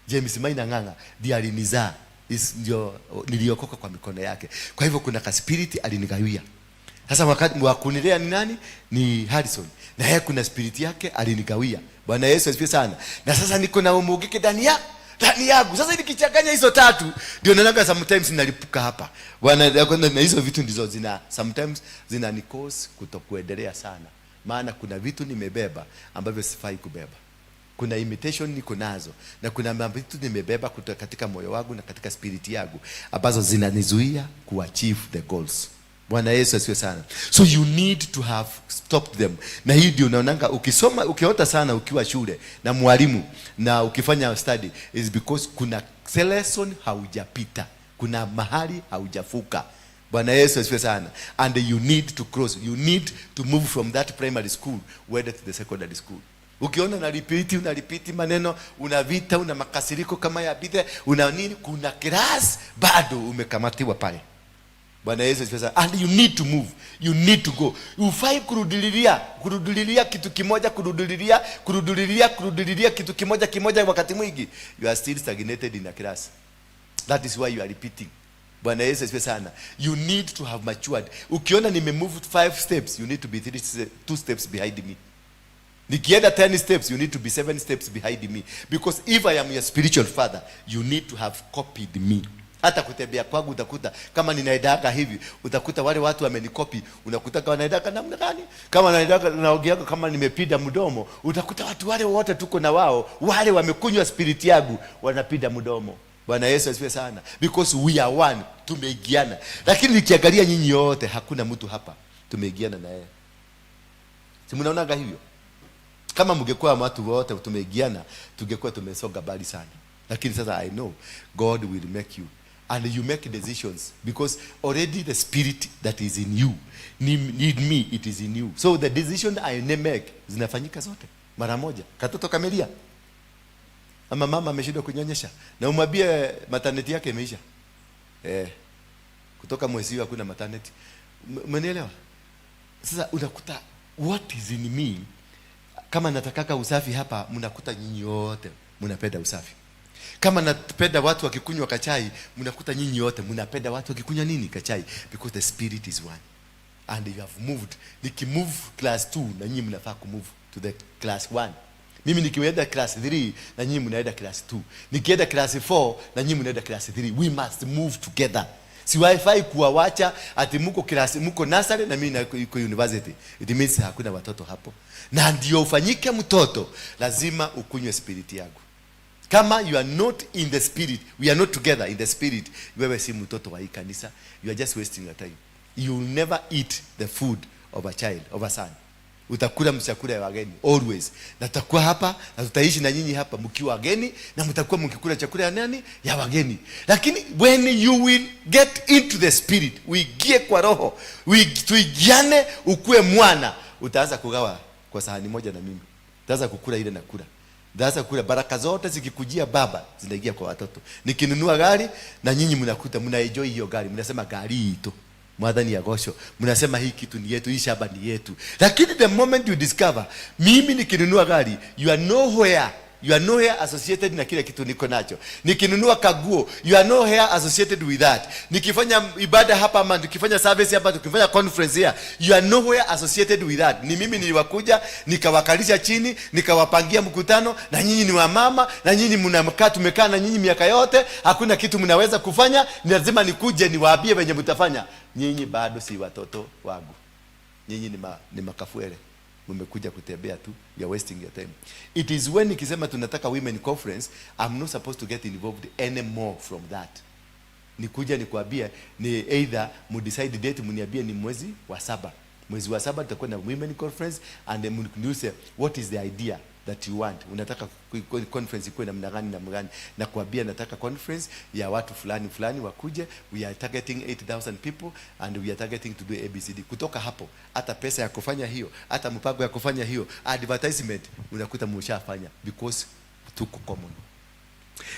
James Maina Ng'ang'a ndiye alinizaa. Ndio niliokoka kwa mikono yake. Kwa hivyo kuna ka spirit alinigawia. Sasa wakati wa kunilea ni nani? Ni Harrison. Na yeye kuna spirit yake alinigawia. Bwana Yesu asifiwe sana. Na sasa niko na umugike ndani ya Ndani yangu. Sasa nikichanganya hizo tatu, ndio naonaga sometimes nalipuka hapa. Bwana, na hizo vitu ndizo zina sometimes zina cause kutokuendelea sana, maana kuna vitu nimebeba ambavyo sifai kubeba. Kuna imitation niko nazo na kuna vitu nimebeba kutoka katika moyo wangu na katika spirit yangu ambazo zinanizuia kuachieve the goals. Bwana Yesu asifiwe sana. So you need to have stopped them. Na hii ndio unaonanga ukisoma, ukiota sana ukiwa shule na mwalimu na ukifanya study, is because kuna lesson haujapita, kuna mahali haujafuka. Bwana Yesu asifiwe sana. And you need to cross, you need to move from that primary school whether to the secondary school. Ukiona una repeat, una repeat maneno, una vita, una makasiriko kama ya bithe, una nini, kuna class bado umekamatiwa pale. Bwana Yesu asifiwe sana. And you need to move, you need to go. Ufai kurudilia kurudilia kitu kimoja, kurudilia kurudilia kurudilia kitu kimoja kimoja wakati mwingi. You are still stagnated in a class. That is why you are repeating. Bwana Yesu asifiwe sana. You need to have matured. Ukiona nimemove five steps, you need to be two steps behind me. Nikienda 10 steps, you need to be seven steps behind me, because if I am your spiritual father, you need to have copied me. Hata kutembea kwangu, utakuta kama ninaendaga hivi, utakuta wale watu wamenikopi. Unakuta kama naendaga namna gani, kama naendaga naongeaga kama nimepinda mdomo, utakuta watu wale wote tuko na wao, wale wamekunywa spirit yangu, wanapinda mdomo. Bwana Yesu asifiwe sana. Because we are one, tumeingiana. Lakini nikiangalia nyinyi yote, hakuna mtu hapa tumeingiana na yeye. Si mnaonaga hivyo? Kama mngekuwa watu wote tumeingiana, tungekuwa tumesonga mbali sana. Lakini sasa I know God will make you and you make decisions, because already the spirit that is in you need me, it is in you. So the decision I make zinafanyika zote mara moja. Katoto kamelia ama mama ameshindwa kunyonyesha, na umwambie maternity yake imeisha, kutoka mwezi huu hakuna maternity. Umenielewa? Sasa unakuta what is in me, kama natakaka usafi hapa, mnakuta nyinyi wote mnapenda usafi. Kama napenda watu wakikunywa kachai, mnakuta nyinyi wote mnapenda watu wakikunywa nini? Kachai. Because the spirit is one and you have moved. Nikimove class 2, na nyinyi mnafaa kumove to the class 1. Mimi nikienda class 3, na nyinyi mnaenda class 2. Nikienda class 4, na nyinyi mnaenda class 3. We must move together. Siwaifai kuwawacha ati muko class, muko nursery na mimi niko university. It means hakuna watoto hapo. Na ndio ufanyike mtoto, lazima ukunywe spirit yangu. Kama you are not in the spirit, we are not together in the spirit, wewe si mtoto wa hii kanisa. You are just wasting your time. You will never eat the food of a child, of a son. Utakula mchakula ya wageni always. Na tutakuwa hapa na tutaishi na nyinyi hapa mkiwa wageni, na mtakuwa mkikula chakula ya nani? Ya wageni. Lakini when you will get into the spirit, uingie kwa roho, tuigiane, ukuwe mwana, utaanza kugawa kwa sahani moja na mimi. Utaanza kukula ile na kula. Utaanza kukula baraka zote zikikujia baba zinaingia kwa watoto. Nikinunua gari, na nyinyi mnakuta mna enjoy hiyo gari, mnasema gari ito. Mwathani agocwo. Mnasema hii kitu ni yetu, hii shamba ni yetu. Lakini the moment you discover mimi nikinunua gari, you are nowhere associated na kile kitu niko nacho. Nikinunua kaguo, you are nowhere associated with that. Nikifanya ibada hapa ama nikifanya service hapa, tukifanya conference here, you are nowhere associated with that. Ni mimi niliwakuja, nikawakalisha chini, nikawapangia mkutano, na nyinyi ni wamama, na nyinyi mnakaa, tumekaa na nyinyi miaka yote, hakuna kitu mnaweza kufanya, ni lazima nikuje niwaambie venye mtafanya. Nyinyi bado si watoto wangu. Nyinyi ni makafuere, mmekuja kutembea tu. You are wasting your time. It is when nikisema tunataka women conference, I'm not supposed to get involved anymore from that. Nikuja nikuambie ni either mudecide date, mniambie ni mwezi wa saba. Mwezi wa saba tutakuwa na women conference, and then mniulize what is the idea that you want. Unataka conference ikuwe namna gani, namna gani? Na kuambia nataka conference ya watu fulani fulani wakuje. We are targeting 8000 people and we are targeting to do ABCD. Kutoka hapo, hata pesa ya kufanya hiyo, hata mpango ya kufanya hiyo advertisement, unakuta mshafanya because tuko common.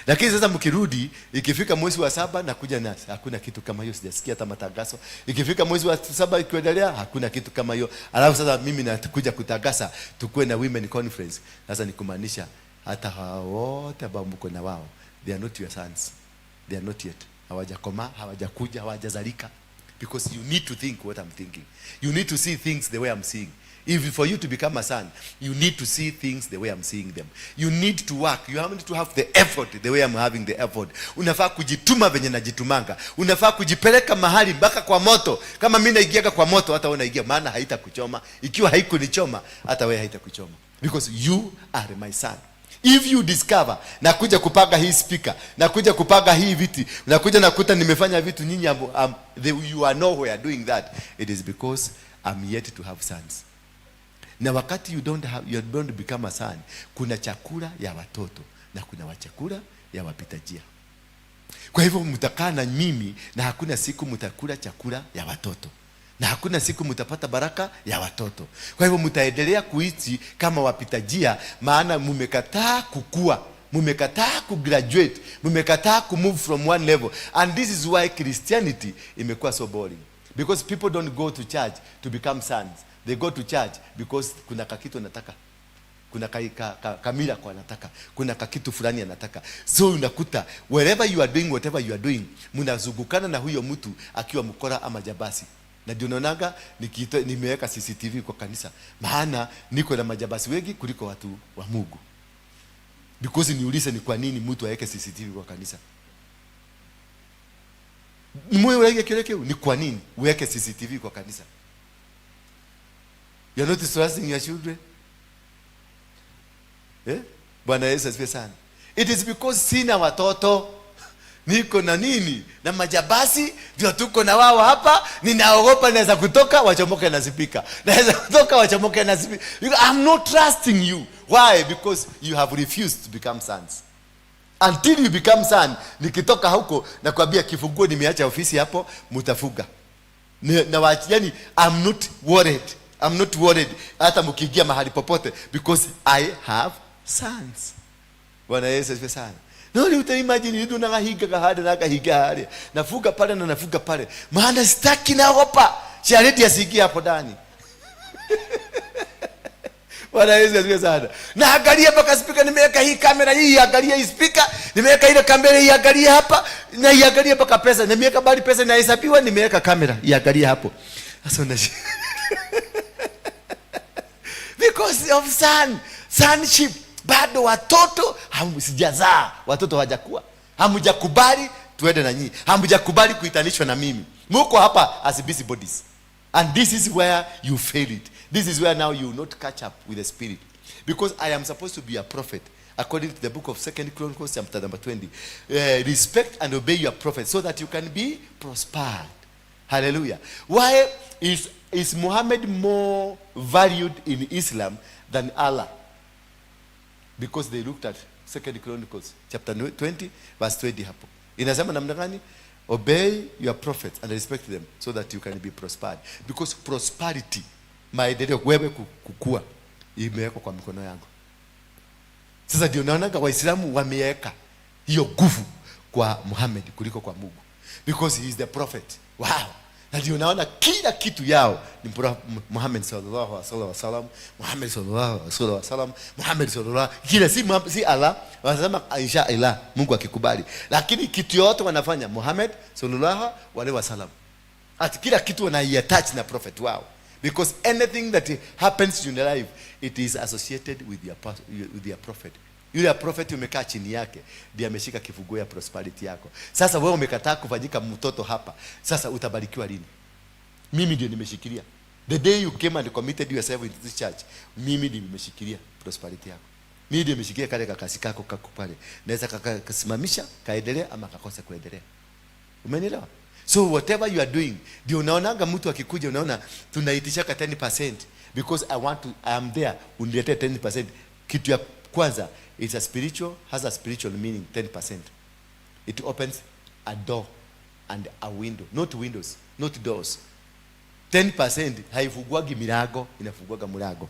Lakini sasa mkirudi, ikifika mwezi wa saba nakuja na hakuna kitu kama hiyo, sijasikia hata matangazo. Ikifika mwezi wa saba ikiendelea, hakuna kitu kama hiyo. Alafu sasa mimi nakuja kutangaza tukuwe na women conference. Sasa ni kumaanisha hata hao wote ambao mko na wao, they are not your sons, they are not yet, hawajakomaa, hawajakuja, hawajazalika. Because you need to think what I'm thinking, you need to see things the way I'm seeing. If for you to become a son, you need to see things the way I'm seeing them. You need to work. You have to have the effort the way I'm having the effort. Unafaa kujituma venye najitumanga. Unafaa kujipeleka mahali mpaka kwa moto. Kama mimi naingiaga kwa moto, hata wewe unaingia, maana haitakuchoma. Ikiwa haikunichoma, hata wewe haitakuchoma. Because you are my son. If you discover nakuja kupanga hii speaker, nakuja kupanga hii viti, nakuja nakuta nimefanya vitu nyinyi you are nowhere doing that, it is because I'm yet to have sons. Na wakati you don't become a son, kuna chakula ya watoto na kuna wachakula ya wapita njia. Kwa hivyo mtakaa na mimi na hakuna siku mtakula chakula ya watoto na hakuna siku mtapata baraka ya watoto. Kwa hivyo mtaendelea kuishi kama wapita njia, maana mumekataa kukua, mumekataa kugraduate, mumekataa kumove from one level. And this is why Christianity imekuwa so boring, because people don't go to church to become sons. They go to church because kuna kakitu anataka, kuna kamila kwa anataka, kuna kakitu fulani anataka. So unakuta wherever you are doing, whatever you are doing, mnazungukana na huyo mtu akiwa mkora ama jabasi. Na ndio naonaga nimeweka CCTV kwa kanisa, maana niko na majabasi wengi kuliko watu wa Mungu. Because niulize, ni kwa nini mtu aweke CCTV kwa kanisa? Mwe uweke kile kile, ni kwa nini uweke CCTV kwa kanisa? You are not trusting your children. Eh? Bwana Yesu asifiwe sana. It is because sina watoto. Niko na nini? Na majabasi ndio tuko na wao hapa. Ninaogopa naweza kutoka wachomoke na spika. Naweza kutoka wachomoke na spika. I'm not trusting you. Why? Because you have refused to become sons. Until you become son, nikitoka huko nakwambia kifunguo nimeacha ofisi hapo, mtafuga. Na yani I'm not worried. I'm not worried hata mkiingia mahali popote because I have sons. Bwana Yesu asifiwe sana. No, ni uta imagine ndu nagahinga kahada nagahinga haria. Nafuga pale na nafuga pale. Maana sitaki, naogopa. Shariti asiingie hapo ndani. Bwana Yesu asifiwe sana. Na angalia mpaka speaker, nimeweka hii kamera hii, angalia hii speaker, nimeweka ile kamera hii, angalia hapa, na iangalie mpaka pesa, nimeweka bali pesa inahesabiwa, nimeweka kamera, iangalie hapo. Sasa una because of sonship, bado watoto sijazaa, watoto hawajakuwa, hamjakubali tuende na nyinyi, hamjakubali kuitanishwa na mimi. Muko hapa as busybodies, and this is where you fail it. This is where now you will not catch up with the spirit, because I am supposed to be a prophet according to the book of Second Chronicles chapter number 20. Respect and obey your prophet so that you can be prospered. Hallelujah. Why is Muhammad more valued in Islam than Allah? Because they looked at Second Chronicles chapter 20 verse 20 hapo. Inasema namna gani? Obey your prophets and respect them so that you can be prospered. Because prosperity, maendeleo, wewe kukua, imewekwa kwa mikono yangu. Sasa ndio naonaga Waislamu wameweka hiyo nguvu kwa Muhammad kuliko kwa Mungu. Because he is the prophet. Wow. Na ndio naona kila kitu yao ni Muhammad sallallahu alaihi wasallam, Muhammad sallallahu alaihi wasallam, Muhammad sallallahu, kila si Muhammad, si Allah, wanasema insha Allah Mungu akikubali. Lakini kitu yote wanafanya Muhammad sallallahu alaihi wasallam. Ati kila kitu wanaiattach na prophet wao. Because anything that happens in your life, it is associated with your prophet. Yule prophet umekaa chini yake ndiye ameshika kifunguo ya prosperity yako. Sasa wewe umekataa kufanyika mtoto hapa. Sasa utabarikiwa lini? Mimi ndio nimeshikilia. The day you came and committed yourself into this church, mimi ndio nimeshikilia prosperity yako. Mimi ndio nimeshikilia kale kakasi kako kako pale. Naweza kasimamisha, kaendelea ama kakose kuendelea. Umenielewa? So whatever you are doing, ndio unaonaga mtu akikuja, unaona tunaitisha ka 10% because I want to, I am there, uniletee 10%. Kitu ya kwanza, it's a spiritual, has a spiritual meaning, 10%. It opens a door and a window, not windows, not doors. 10% haifunguagi milango, inafunguaga mlango.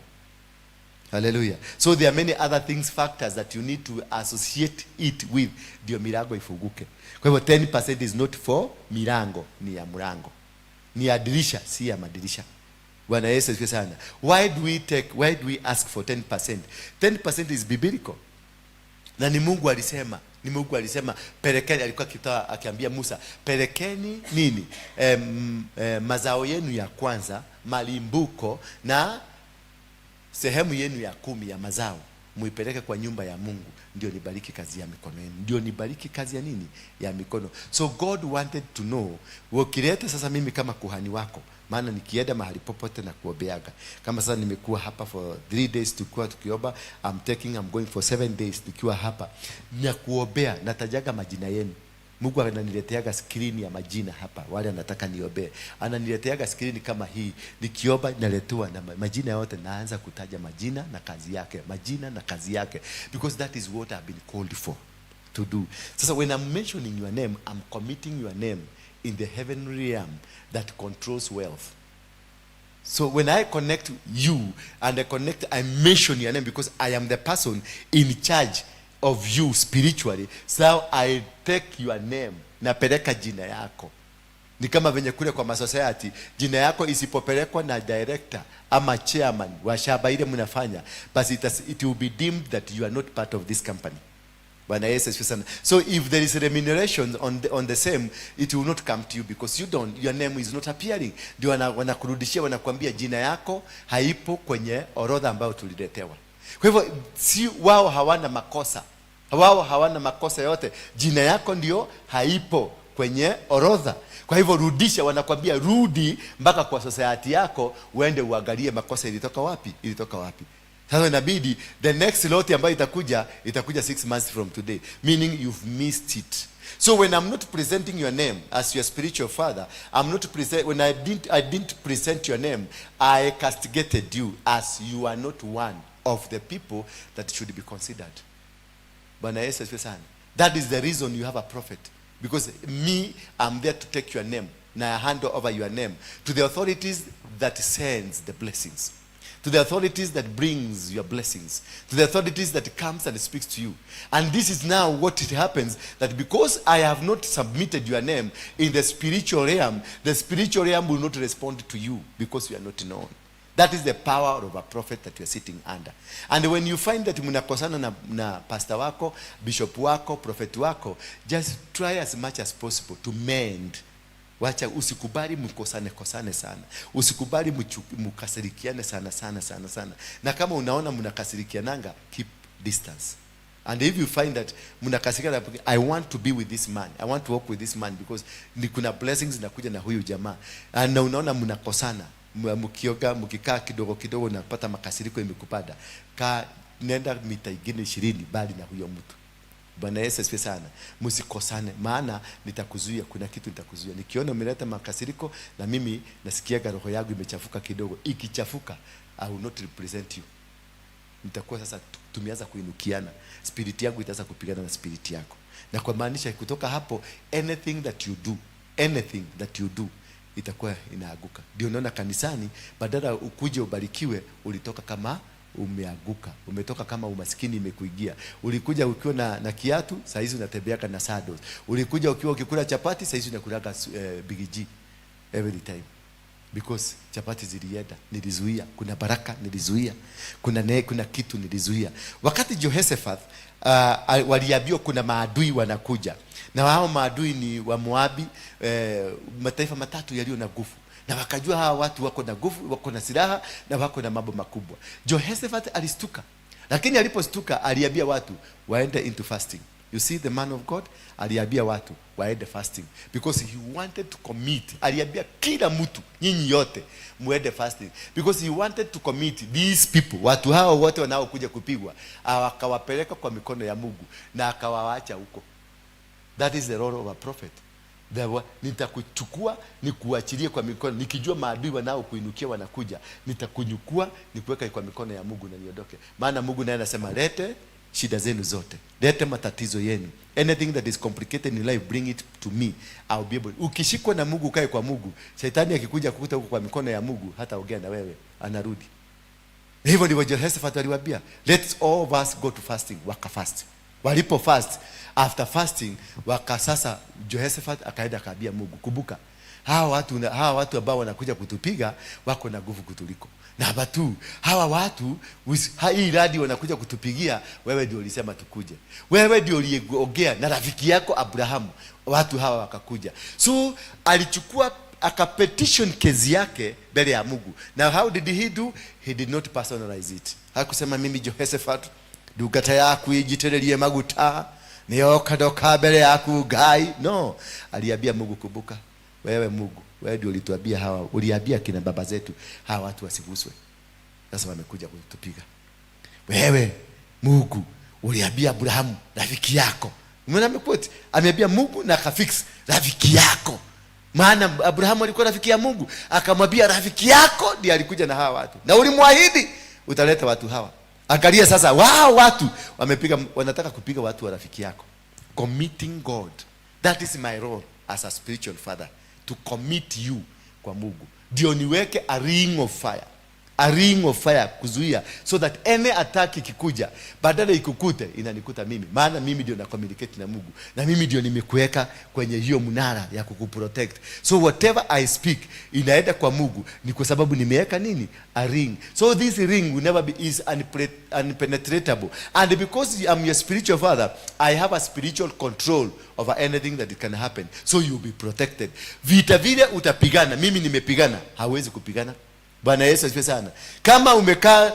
Hallelujah. So there are many other things, factors that you need to associate it with ndio milango ifunguke. Kwa hivyo 10% is not for milango, ni ya mlango. Ni ya dirisha, si ya madirisha. Bwana Yesu asifiwe sana. Why do we ask for 10%? 10% is biblical. Na ni Mungu alisema, ni Mungu alisema pelekeni, alikuwa akitoa akiambia Musa, pelekeni nini? Mazao yenu ya kwanza, malimbuko na Sehemu yenu ya 10 ya mazao muipeleke kwa nyumba ya Mungu, ndio nibariki kazi ya mikono yenu. Ndio nibariki kazi ya nini? Ya mikono. So God wanted to know, ukileta sasa mimi kama kuhani wako, maana nikienda mahali popote na kuombeaga. Kama sasa nimekuwa hapa for 3 days tukiwa tukiomba, I'm going for 7 days nikiwa hapa na kuombea, natajaga majina yenu. Mungu ananileteaga screen ya majina hapa, wale anataka niombee, ananileteaga screen kama hii. Nikiomba naletewa na majina yote, naanza kutaja majina na kazi yake, majina na kazi yake, because that is what I've been called for to do. Sasa when I'm mentioning your name, I'm committing your name in the heavenly realm that controls wealth. So when I connect you and I connect, I mention your name because I am the person in charge of you spiritually. So I take your name, napeleka jina yako. Ni kama venye kule kwa masociety, jina yako isipopelekwa na director ama chairman wa shamba ile mnafanya, basi it will be deemed that you are not part of this company. Bwana Yesu asifiwe sana. So if there is remuneration on the same, it will not come to you because you don't, your name is not appearing. Ndio wanakurudishia, wanakuambia jina yako haipo kwenye orodha ambayo tuliletewa. Kwa hivyo si wao hawana makosa. Wao hawana makosa yote. Jina yako ndio haipo kwenye orodha. Kwa hivyo rudisha, wanakwambia rudi mpaka kwa society yako uende uangalie makosa ilitoka wapi, ilitoka wapi. Sasa inabidi the next lot ambayo itakuja, itakuja 6 months from today, meaning you've missed it. So when I'm not presenting your name as your spiritual father, I'm not present when I didn't present your name, I castigated you as you are not one of the people that should be considered. Bwana Yesu asifiwe sana. That is the reason you have a prophet. Because me, I'm there to take your name. Now I hand over your name to the authorities that sends the blessings, to the authorities that brings your blessings, to the authorities that comes and speaks to you. And this is now what it happens, that because I have not submitted your name in the spiritual realm, the spiritual realm will not respond to you because you are not known. That is the power of a prophet that you are sitting under. And when you find that mnakosana na pastor wako, bishop wako, prophet wako, just try as much as possible to mend. Wacha, usikubali mkosane kosane sana, usikubali mkasirikiane sana sana sana sana. Na kama unaona mnakasirikiananga, keep distance. And if you find that mnakasirikiana, "I want to be with this man, I want to work with this man because ni kuna blessings zinakuja na huyu jamaa," na unaona mnakosana, mkioga, mkikaa kidogo kidogo, unapata makasiriko imekupanda, ka nenda mita ingine 20 bali na huyo mtu. Bwana Yesu asifiwe sana. Msikosane, maana nitakuzuia, kuna kitu nitakuzuia. Nikiona umeleta makasiriko na mimi nasikiaga roho yangu imechafuka kidogo. Ikichafuka, I will not represent you. Nitakuwa sasa tumeanza kuinukiana. Spirit yangu itaanza kupigana na spirit yako. Na kwa maanisha kutoka hapo, anything that you do, anything that you do itakuwa inaaguka. Ndio unaona kanisani, badala ukuje ubarikiwe, ulitoka kama umeanguka, umetoka kama umaskini imekuingia. Ulikuja ukiwa na kiatu, saa hizi unatembeaka na sandals. Ulikuja ukiwa ukikula chapati, saa hizi unakulaga Big G every time because chapati zilienda, nilizuia. Kuna baraka nilizuia, kuna kitu nilizuia. Wakati Jehoshaphat waliambiwa kuna maadui wanakuja, na hao maadui ni wa Moabi, mataifa matatu yaliyo na nguvu, na wakajua hawa watu wako na nguvu, wako na silaha na wako na mambo makubwa. Jehoshaphat alistuka, lakini alipostuka aliambia watu waende into fasting. You see, the man of God aliambia watu waende fasting because he wanted to commit. Aliambia kila mtu, nyinyi yote muende fasting because he wanted to commit these people, watu hao wote wanaokuja kupigwa, akawapeleka kwa mikono ya Mungu na akawaacha huko. That is the role of a prophet. Nitakuchukua nikuachilie kwa mikono, nikijua maadui wanaokuinukia wanakuja, nitakunyukua nikuweka kwa mikono ya Mungu na niondoke. Maana Mungu naye anasema, "Lete shida zenu zote, lete matatizo yenu, anything that is complicated in life, bring it to me, I'll be able." Ukishikwa na Mungu, ukae kwa Mungu, shetani akikuja kukuta huko kwa mikono ya Mungu, hata ongea na wewe, anarudi. Hivyo ndivyo Jehoshaphat aliwaambia, "Let's all of us go to fasting." Wakafast. Walipo fast, after fasting, waka sasa Jehoshaphat akaenda akaambia Mungu, "Kumbuka hawa watu ambao wanakuja kutupiga wako na nguvu kutuliko. Namba tu, hawa watu hii radi wanakuja kutupigia, wewe ndio ulisema tukuje. Wewe ndio uliongea na rafiki yako Abrahamu, watu hawa wakakuja." So alichukua Akapetition kesi yake mbele ya Mungu. Now how did he do? He did not personalize it. Hakusema, "Mimi Jehoshaphat, ndungata yaku ijitĩrĩrie maguta, nĩyoka ndoka mbere yaku Ngai." No, aliambia Mungu, "Kumbuka wewe Mungu, wewe ndio ulituambia hawa, uliambia kina baba zetu hawa watu wasiguswe, sasa wamekuja kutupiga. Wewe Mungu uliambia Abrahamu rafiki yako." Umeona amequote, ameambia Mungu na akafix rafiki yako, maana Abrahamu alikuwa rafiki ya Mungu. Akamwambia, "Rafiki yako ndiye alikuja na hawa watu na ulimwahidi utaleta watu hawa. Angalia sasa, wao watu wamepiga, wanataka kupiga watu wa rafiki yako." Committing God. That is my role as a spiritual father, to commit you kwa Mungu, ndio niweke a ring of fire, a ring of fire kuzuia, so that any attack ikikuja, badala ikukute, inanikuta mimi, maana mimi ndio na communicate na Mungu na mimi ndio nimekuweka kwenye hiyo mnara ya kukuprotect. So whatever I speak inaenda kwa Mungu ni kwa sababu nimeweka nini? A ring. So this ring will never be, is unpenetratable. And because I'm your spiritual father, I have a spiritual control over anything that can happen, so you'll be protected. Vita vile utapigana, mimi nimepigana, hawezi kupigana. Bwana Yesu asifiwe sana. Kama umekaa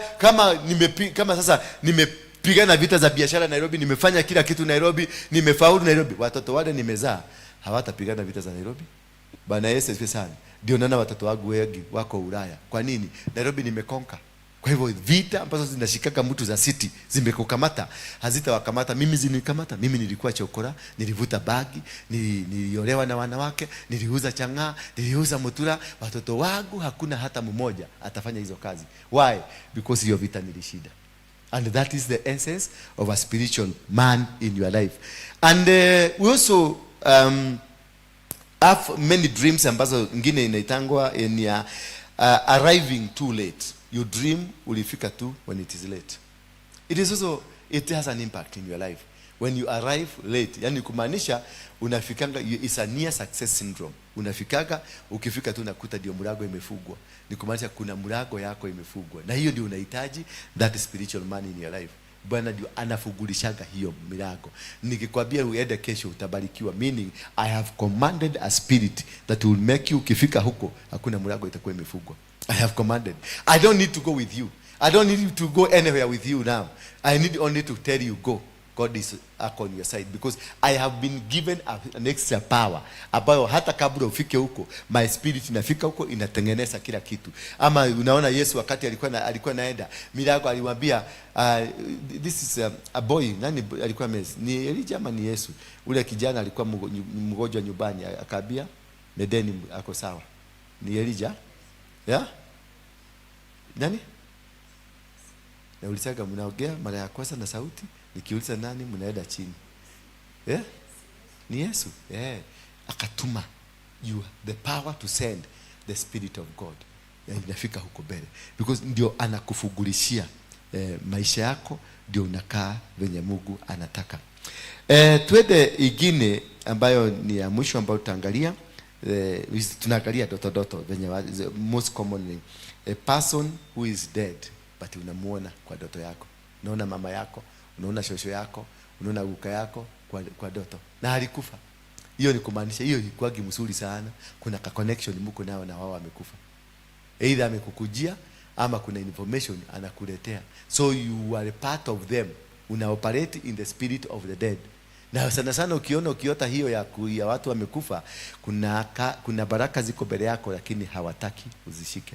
kama sasa nimepigana vita za biashara Nairobi, nimefanya kila kitu Nairobi, nimefaulu Nairobi, watoto wale nimezaa hawatapigana vita za Nairobi. Bwana Yesu asifiwe sana. Ndio naona watoto wangu wengi wako Ulaya. Kwa nini? Nairobi nimeconquer. Kwa hivyo vita ambazo zinashikaka mtu za city zimekukamata hazitawakamata. Mimi zinikamata. Mimi nilikuwa chokora, nilivuta bagi, niliolewa na wanawake, niliuza chang'aa, niliuza mutura. Watoto wangu hakuna hata mmoja atafanya hizo kazi. Why? Because hiyo vita nilishinda. And that is the essence of a spiritual man in your life. And we also have many dreams ambazo ingine inaitangwa ni ya arriving too late. You dream ulifika tu when it is late. It is also, it has an impact in your life when you arrive late. Yani kumaanisha unafikanga, it's a near success syndrome. Unafikaga, ukifika tu unakuta ndio mlango imefungwa. Ni kumaanisha kuna mlango yako imefungwa, na hiyo ndio unahitaji that spiritual man in your life. Bwana ndio anafungulishaga hiyo milango. Nikikwambia uende kesho utabarikiwa, meaning I have commanded a spirit that will make you ukifika huko hakuna mlango itakuwa imefungwa. I have commanded. I don't need to go with you. I don't need to go anywhere with you now. I need only to tell you go. God is up on your side because I have been given an extra power ambayo hata kabla ufike huko, my spirit inafika huko, inatengeneza kila kitu. Ama unaona Yesu wakati alikuwa naenda milango, aliwaambia, this is a boy, nani alikuwa ni Elijah ama ni Yesu? Ule kijana alikuwa mgonjwa nyumbani, akaambia nendeni, ako sawa. Ni Elijah, yeah? Nani? Naulizaga, mnaongea mara ya kwanza na sauti, nikiuliza nani mnaenda chini. Yeah? Ni Yesu. Yeah. Akatuma you the power to send the spirit of God. Yeah, inafika huko mbele because ndio anakufungulishia maisha yako, ndio unakaa venye Mungu anataka. Twende ingine ambayo ni ya mwisho ambayo tutaangalia. Tunaangalia doto doto venye most commonly a person who is dead, but unamuona kwa doto yako. Unaona mama yako, unaona shosho yako, unaona guka yako kwa doto na alikufa. Hiyo ni kumaanisha hiyo ikuagi mzuri sana. Kuna ka connection mko nao na wao wamekufa. Either amekukujia ama kuna information anakuletea, so you are a part of them. Una operate in the spirit of the dead. Na sana sana ukiona, ukiota hiyo ya watu wamekufa, kuna baraka ziko mbele yako, lakini hawataki uzishike,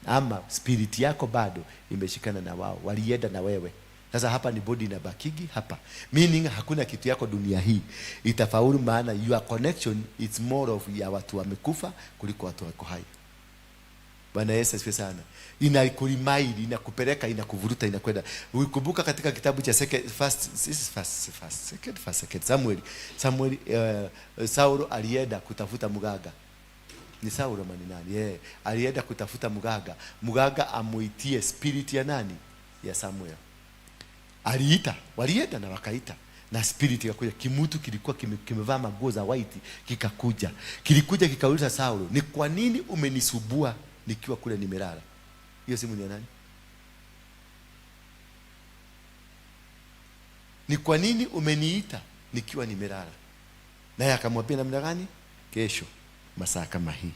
ama spirit yako bado imeshikana na wao, walienda na wewe. Sasa hapa ni body inabakigi hapa, meaning hakuna kitu yako dunia hii itafaulu, maana your connection it's more of ya watu wamekufa kuliko watu wako hai. Bwana Yesu asifiwe sana. Inakuremind, inakupeleka, inakuvuruta, inakwenda. Ukikumbuka katika kitabu cha second, first, this is first, first, second, first, second Samuel. Samuel, Saulo alienda kutafuta mganga. Ni Saulo mani nani? Yeah. Alienda kutafuta mganga. Mganga amuitie spirit ya nani? Ya Samuel. Aliita, walienda na wakaita na spirit ikakuja. Kimutu kilikuwa kimevaa manguo za white kikakuja. Kilikuja kikauliza Saulo, "Ni kwa nini umenisubua nikiwa kule nimelala?" Hiyo simu ni ya nani? "Ni kwa nini umeniita nikiwa nimelala?" Naye akamwambia namna gani? Kesho Masaa kama hii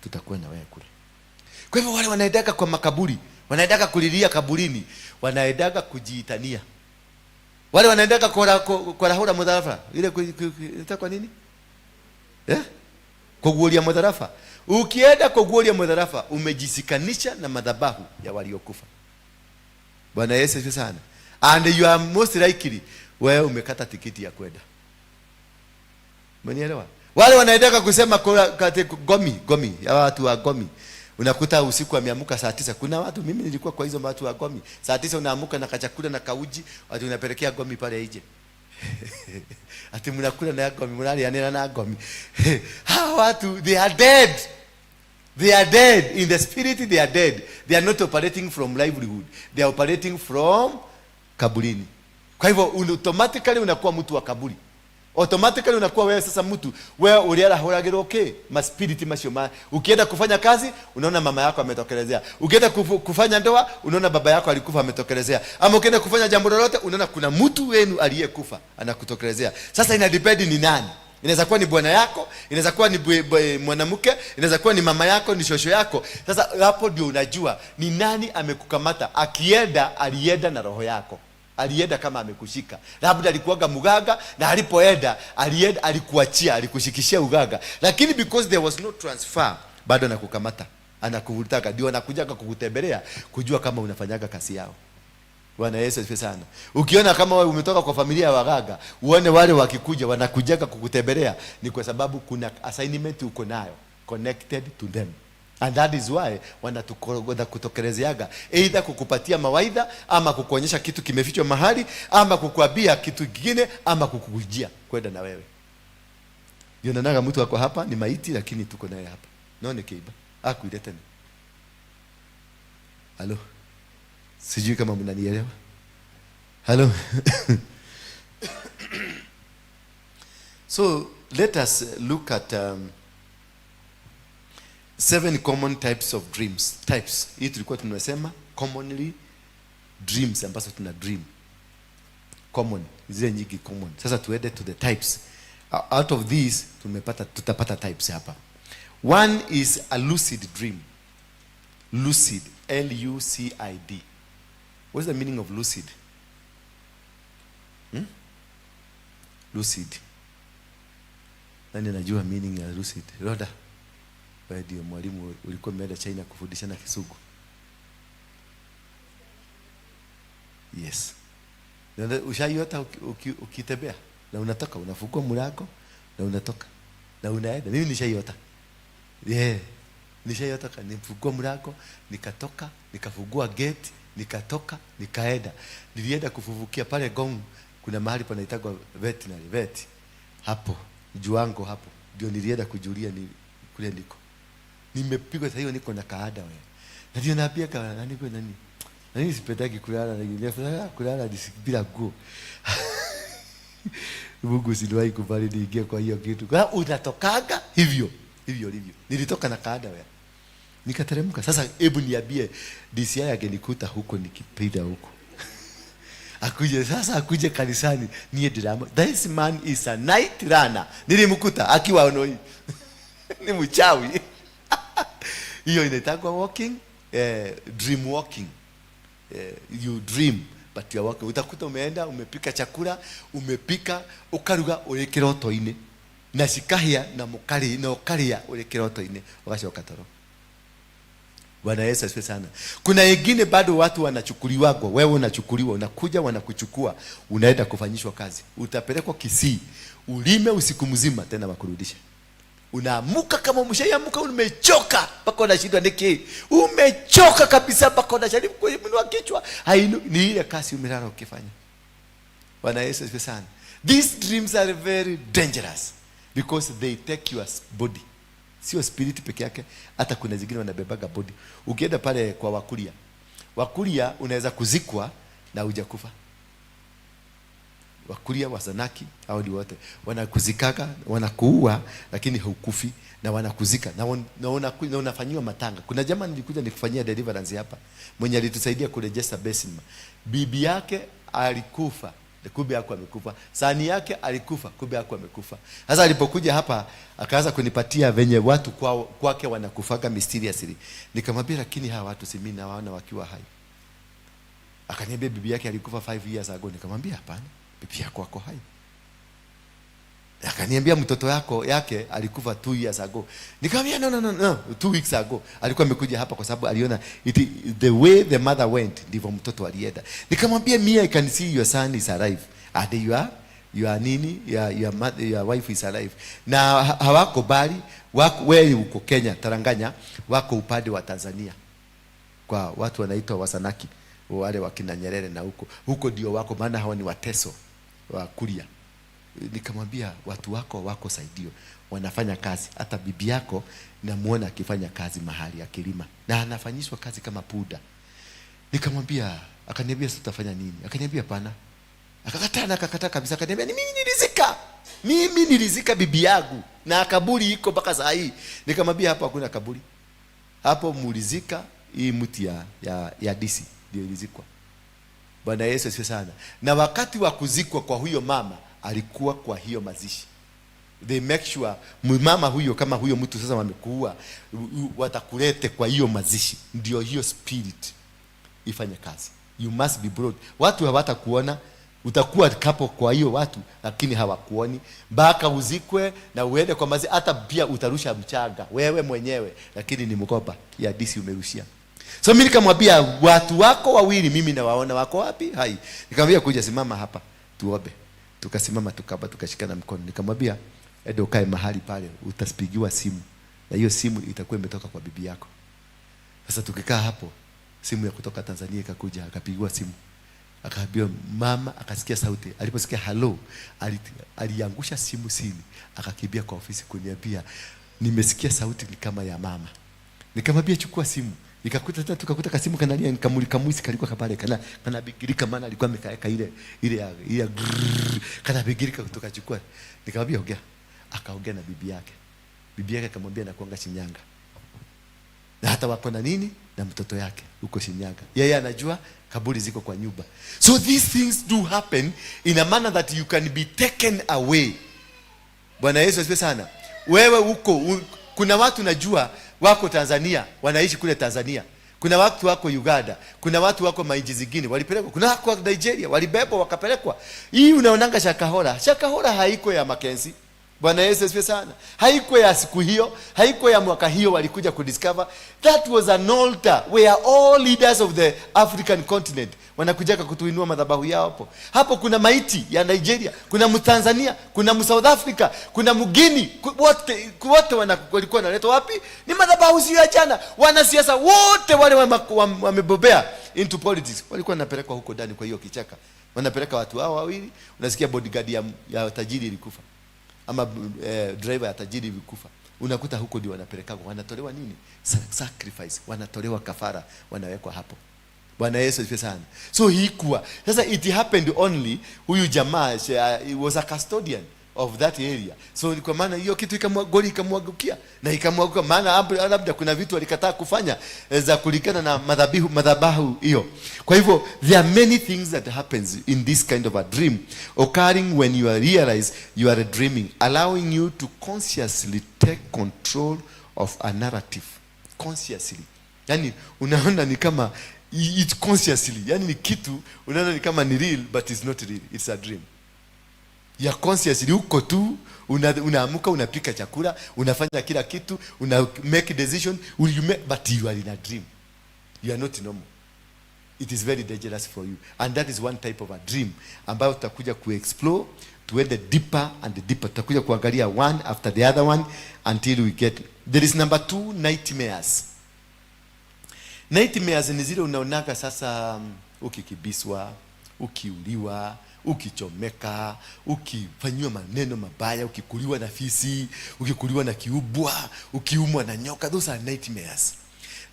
tutakuwa na wewe kule. Kwa hivyo wale wanaendaga kwa makaburi, wanaendaga kulilia kaburini, wanaendaga kujiitania. Wale wanaendaga kwarahura mutharaba ile kwa nini, eh, kuguoria mutharaba. Ukienda kuguoria mutharaba, umejisikanisha na madhabahu ya waliokufa. Bwana Yesu asifiwe sana. And you are most likely, wewe umekata tikiti ya kwenda. Umenielewa? Wale wanaendaka kusema kati gomi gomi, hawa watu wa gomi. Unakuta usiku ameamka saa 9. Kuna watu, mimi nilikuwa kwa hizo watu wa gomi. Saa 9 unaamuka na kachakula na kauji, watu unapelekea gomi pale nje. Ati mnakula na gomi, mnalianena na gomi. Hawa watu, they are dead. They are dead. In the spirit they are dead. They are not operating from livelihood. They are operating from kaburini. Kwa hivyo automatically unakuwa mtu wa kaburi. Automatically unakuwa wewe sasa mtu wewe uliarahuragirwo ki ma spirit macio ma ukienda kufanya kazi, unaona mama yako ametokelezea. Ukienda kufanya ndoa, unaona baba yako alikufa ametokelezea. Ama ukienda kufanya jambo lolote, unaona kuna mtu wenu aliyekufa anakutokelezea. Sasa ina depend ni nani. Inaweza kuwa ni bwana yako, inaweza kuwa ni mwanamke, inaweza kuwa ni mama yako, ni shosho yako. Sasa hapo ndio unajua ni nani amekukamata. Akienda, alienda na roho yako, alienda kama amekushika. Labda alikuwaga mganga, na alipoenda alienda alikuachia, alikushikishia uganga, lakini because there was no transfer, bado anakukamata, anakuvutaka, ndio anakujaga kukutembelea kujua kama unafanyaga kazi yao. Bwana Yesu asifiwe sana. Ukiona kama wewe umetoka kwa familia ya waganga, uone wale wakikuja wanakujaga kukutembelea, ni kwa sababu kuna assignment uko nayo connected to them. And that is why wanakutokerezeaga, either kukupatia mawaidha, ama kukuonyesha kitu kimefichwa mahali, ama kukuambia kitu kingine, ama kukukujia kwenda na wewe. Ndio naonaga mtu ako hapa ni maiti, lakini tuko naye hapa. No ni kiiba. Akuire tena. Halo. Sijui kama mnanielewa. Halo. So let us look at seven common types of dreams. Types. Hii tulikuwa tunasema commonly dreams ambazo tuna dream. Common, zile nyingi common. Sasa tuende to the types. Out of these tutapata types hapa. One is a lucid dream. Lucid, L U C I D. What's the meaning of lucid? Hmm? Lucid. Nani anajua meaning ya lucid? Roda. Wewe ndio mwalimu, ulikuwa umeenda China kufundishana Kisugu. Yes. Na ushaiota ukitembea na unatoka, unafungua mlango na unatoka na unaenda. Mimi nishaiota. Yeah. Nishaiota nifungua mlango, nikatoka, nikafungua gate, nikatoka, nikaenda. Nilienda kufufukia pale Ngong, kuna mahali panaitagwa veterinary vet. Hapo, Juango hapo. Ndio nilienda kujulia ni kule niko. Nimepigwa sasa hiyo niko na kaada wewe. Na ndio naambia kwa nani kwa nani. Na nini sipendagi kulala na nafadhali kulala bila nguo. Mungu siliwahi kubali niingie kwa hiyo kitu. Kwa unatokaga hivyo, hivyo hivyo. Nilitoka na kaada wewe. Nikateremka. Sasa hebu niambie, DCI angenikuta huko nikipita huko. Akuje sasa, akuje kanisani niye drama. This man is a night runner. Nilimkuta akiwa onoi. Ni mchawi. Hiyo inaitwa walking, dream walking. You dream but you are walking. Utakuta umeenda umepika chakula, umepika ukaruga uri kiroto-inĩ, na cikahĩa na mukari na ukaria uri kiroto-inĩ, ugacoka toro. Bwana Yesu asifiwe sana. Kuna wengine bado watu wanachukuliwagwa, wewe unachukuliwa, unakuja wanakuchukua, unaenda kufanyishwa kazi. Utapelekwa Kisii, ulime usiku mzima tena wakurudisha. Unaamuka kama umeshaiamuka umechoka mpaka unashindwa niki. Umechoka kabisa mpaka unajaribu kuinua kichwa. Hainu, ni ile kazi umelala ukifanya. Bwana Yesu asifiwe sana. These dreams are very dangerous because they take your body. Sio spirit peke yake, hata kuna zingine wanabebaga body. Ukienda pale kwa Wakuria, Wakuria unaweza kuzikwa na hujakufa. Wakuria, Wazanaki, hao ni wote wanakuzikaga, wanakuua lakini haukufi, na wanakuzika na unafanyiwa matanga. Kuna jamaa nilikuja nikufanyia deliverance hapa, mwenye alitusaidia kurejesha basin. Bibi yake alikufa Kumbe hakuwa amekufa. Son yake alikufa, kumbe hakuwa amekufa. Sasa alipokuja hapa akaanza kunipatia venye watu kwake wanakufaga mysteriously. Nikamwambia, "Lakini hawa watu si mimi nawaona wakiwa hai?" Akaniambia bibi yake alikufa 5 years ago. Nikamwambia, "Hapana, bibi yako ako hai." Akaniambia mtoto yake alikufa 2 years ago. Nikamwambia, "No, no, no, no, 2 weeks ago." Alikuwa amekuja hapa kwa sababu aliona the way the mother went ndivyo mtoto alienda. Nikamwambia, "Me, I can see your son is alive and your nini, your wife is alive." Na hawako bali wako, wewe uko Kenya Taranganya, wako upande wa Tanzania kwa watu wanaitwa Wasanaki, wale wakina Nyerere, na huko huko ndio wako, maana hawa ni Wateso wa Kuria. Nikamwambia, "Watu wako wako saidio, wanafanya kazi. Hata bibi yako namuona akifanya kazi mahali akilima na anafanyishwa kazi kama puda." Nikamwambia, akaniambia, "Sasa tutafanya nini?" Akaniambia, "Pana." Akakataa na akakataa kabisa. Akaniambia, "Ni mimi nilizika, mimi nilizika bibi yangu na kaburi iko mpaka saa hii." Nikamwambia, "Hapo hakuna kaburi, hapo mulizika hii mti ya ndizi ndio ilizikwa." Bwana Yesu asifiwe sana. Na wakati wa kuzikwa kwa huyo mama alikuwa kwa hiyo mazishi. They make sure mama huyo, kama huyo mtu sasa wamekuua, watakulete kwa hiyo mazishi, ndio hiyo spirit ifanye kazi. You must be brought. Watu hawatakuona, utakuwa kapo kwa hiyo watu, lakini hawakuoni mpaka uzikwe na uende kwa mazishi. Hata pia utarusha mchanga wewe mwenyewe, lakini ni mkoba ya ndizi umerushia. So mimi nikamwambia, "Watu wako wawili mimi nawaona wako wapi hai." Nikamwambia, "Kuja, simama hapa tuombe." Tukasimama, tukaba, tukashikana mkono. Nikamwambia, "Ende ukae mahali pale, utapigiwa simu na hiyo simu itakuwa imetoka kwa bibi yako." Sasa tukikaa hapo, simu ya kutoka Tanzania ikakuja, akapigiwa simu, akaambiwa mama, akasikia sauti. Aliposikia "Hello", aliangusha simu chini, akakimbia kwa ofisi kuniambia, "Nimesikia sauti ni kama ya mama." Nikamwambia, "Chukua simu." Nikakuta tena, tukakuta kasimu kanalia, nikamulika mwisi kalikuwa pale kana bigirika, maana alikuwa amekaeka ile ya grrrr, kana bigirika. Tukachukua, nikamwambia, "Ongea." Akaongea na bibi yake. Bibi yake akamwambia nakuanga Shinyanga na hata wako na nini na mtoto yake huko Shinyanga. Yeye anajua kaburi ziko kwa nyumba. So these things do happen in a manner that you can be taken away. Bwana Yesu asifiwe sana. Wewe huko kuna watu najua wako Tanzania, wanaishi kule Tanzania. Kuna watu wako Uganda, kuna watu wako mainchi zingine walipelekwa, kuna watu wako Nigeria walibebwa wakapelekwa. Hii unaonanga Shakahola. Shakahola haiko ya Mackenzie. Bwana Yesu asifiwe sana. Haiko ya siku hiyo, haiko ya mwaka hiyo walikuja kudiscover. That was an altar where all leaders of the African continent wanakujaga kutuinua madhabahu yao hapo. Hapo kuna maiti ya Nigeria, kuna Mtanzania, kuna Msouth Africa, kuna Mgini, wote wote walikuwa wanaletwa wapi? Ni madhabahu sio ya jana. Wanasiasa wote wale wamebobea into politics walikuwa wanapelekwa huko ndani kwa hiyo kichaka. Wanapeleka watu hao wawili, unasikia bodyguard ya tajiri ilikufa ama driver ya tajiri ilikufa. Unakuta huko ndio wanapeleka, wanatolewa nini, sacrifice, wanatolewa kafara, wanawekwa hapo. Bwana Yesu asifiwe sana. So hii kuwa sasa, it happened only huyu jamaa he was a custodian of that area, so kwa maana hiyo kitu goli ikamwagukia na ikamwaguka, maana labda kuna vitu alikataa kufanya za kulingana na madhabahu hiyo. Kwa hivyo there are many things that happens in this kind of a dream occurring when you are realize you are dreaming, allowing you to consciously take control of a narrative consciously. Yani unaona ni kama it consciously, yani ni kitu unaona ni kama ni real, but it's not real, it's a dream ya consciously. Uko tu unaamuka, unapika chakula, unafanya kila kitu, una make decision, will you make, but you are in a dream, you are not normal. It is very dangerous for you, and that is one type of a dream ambayo tutakuja kuexplore, tuende deeper and deeper. Tutakuja kuangalia one after the other one until we get there. Is number two, nightmares. Nightmares ni zile unaonaga sasa ukikibiswa, ukiuliwa, ukichomeka, ukifanyiwa maneno mabaya, ukikuliwa na fisi, ukikuliwa na kiubwa, ukiumwa na nyoka. Those are nightmares.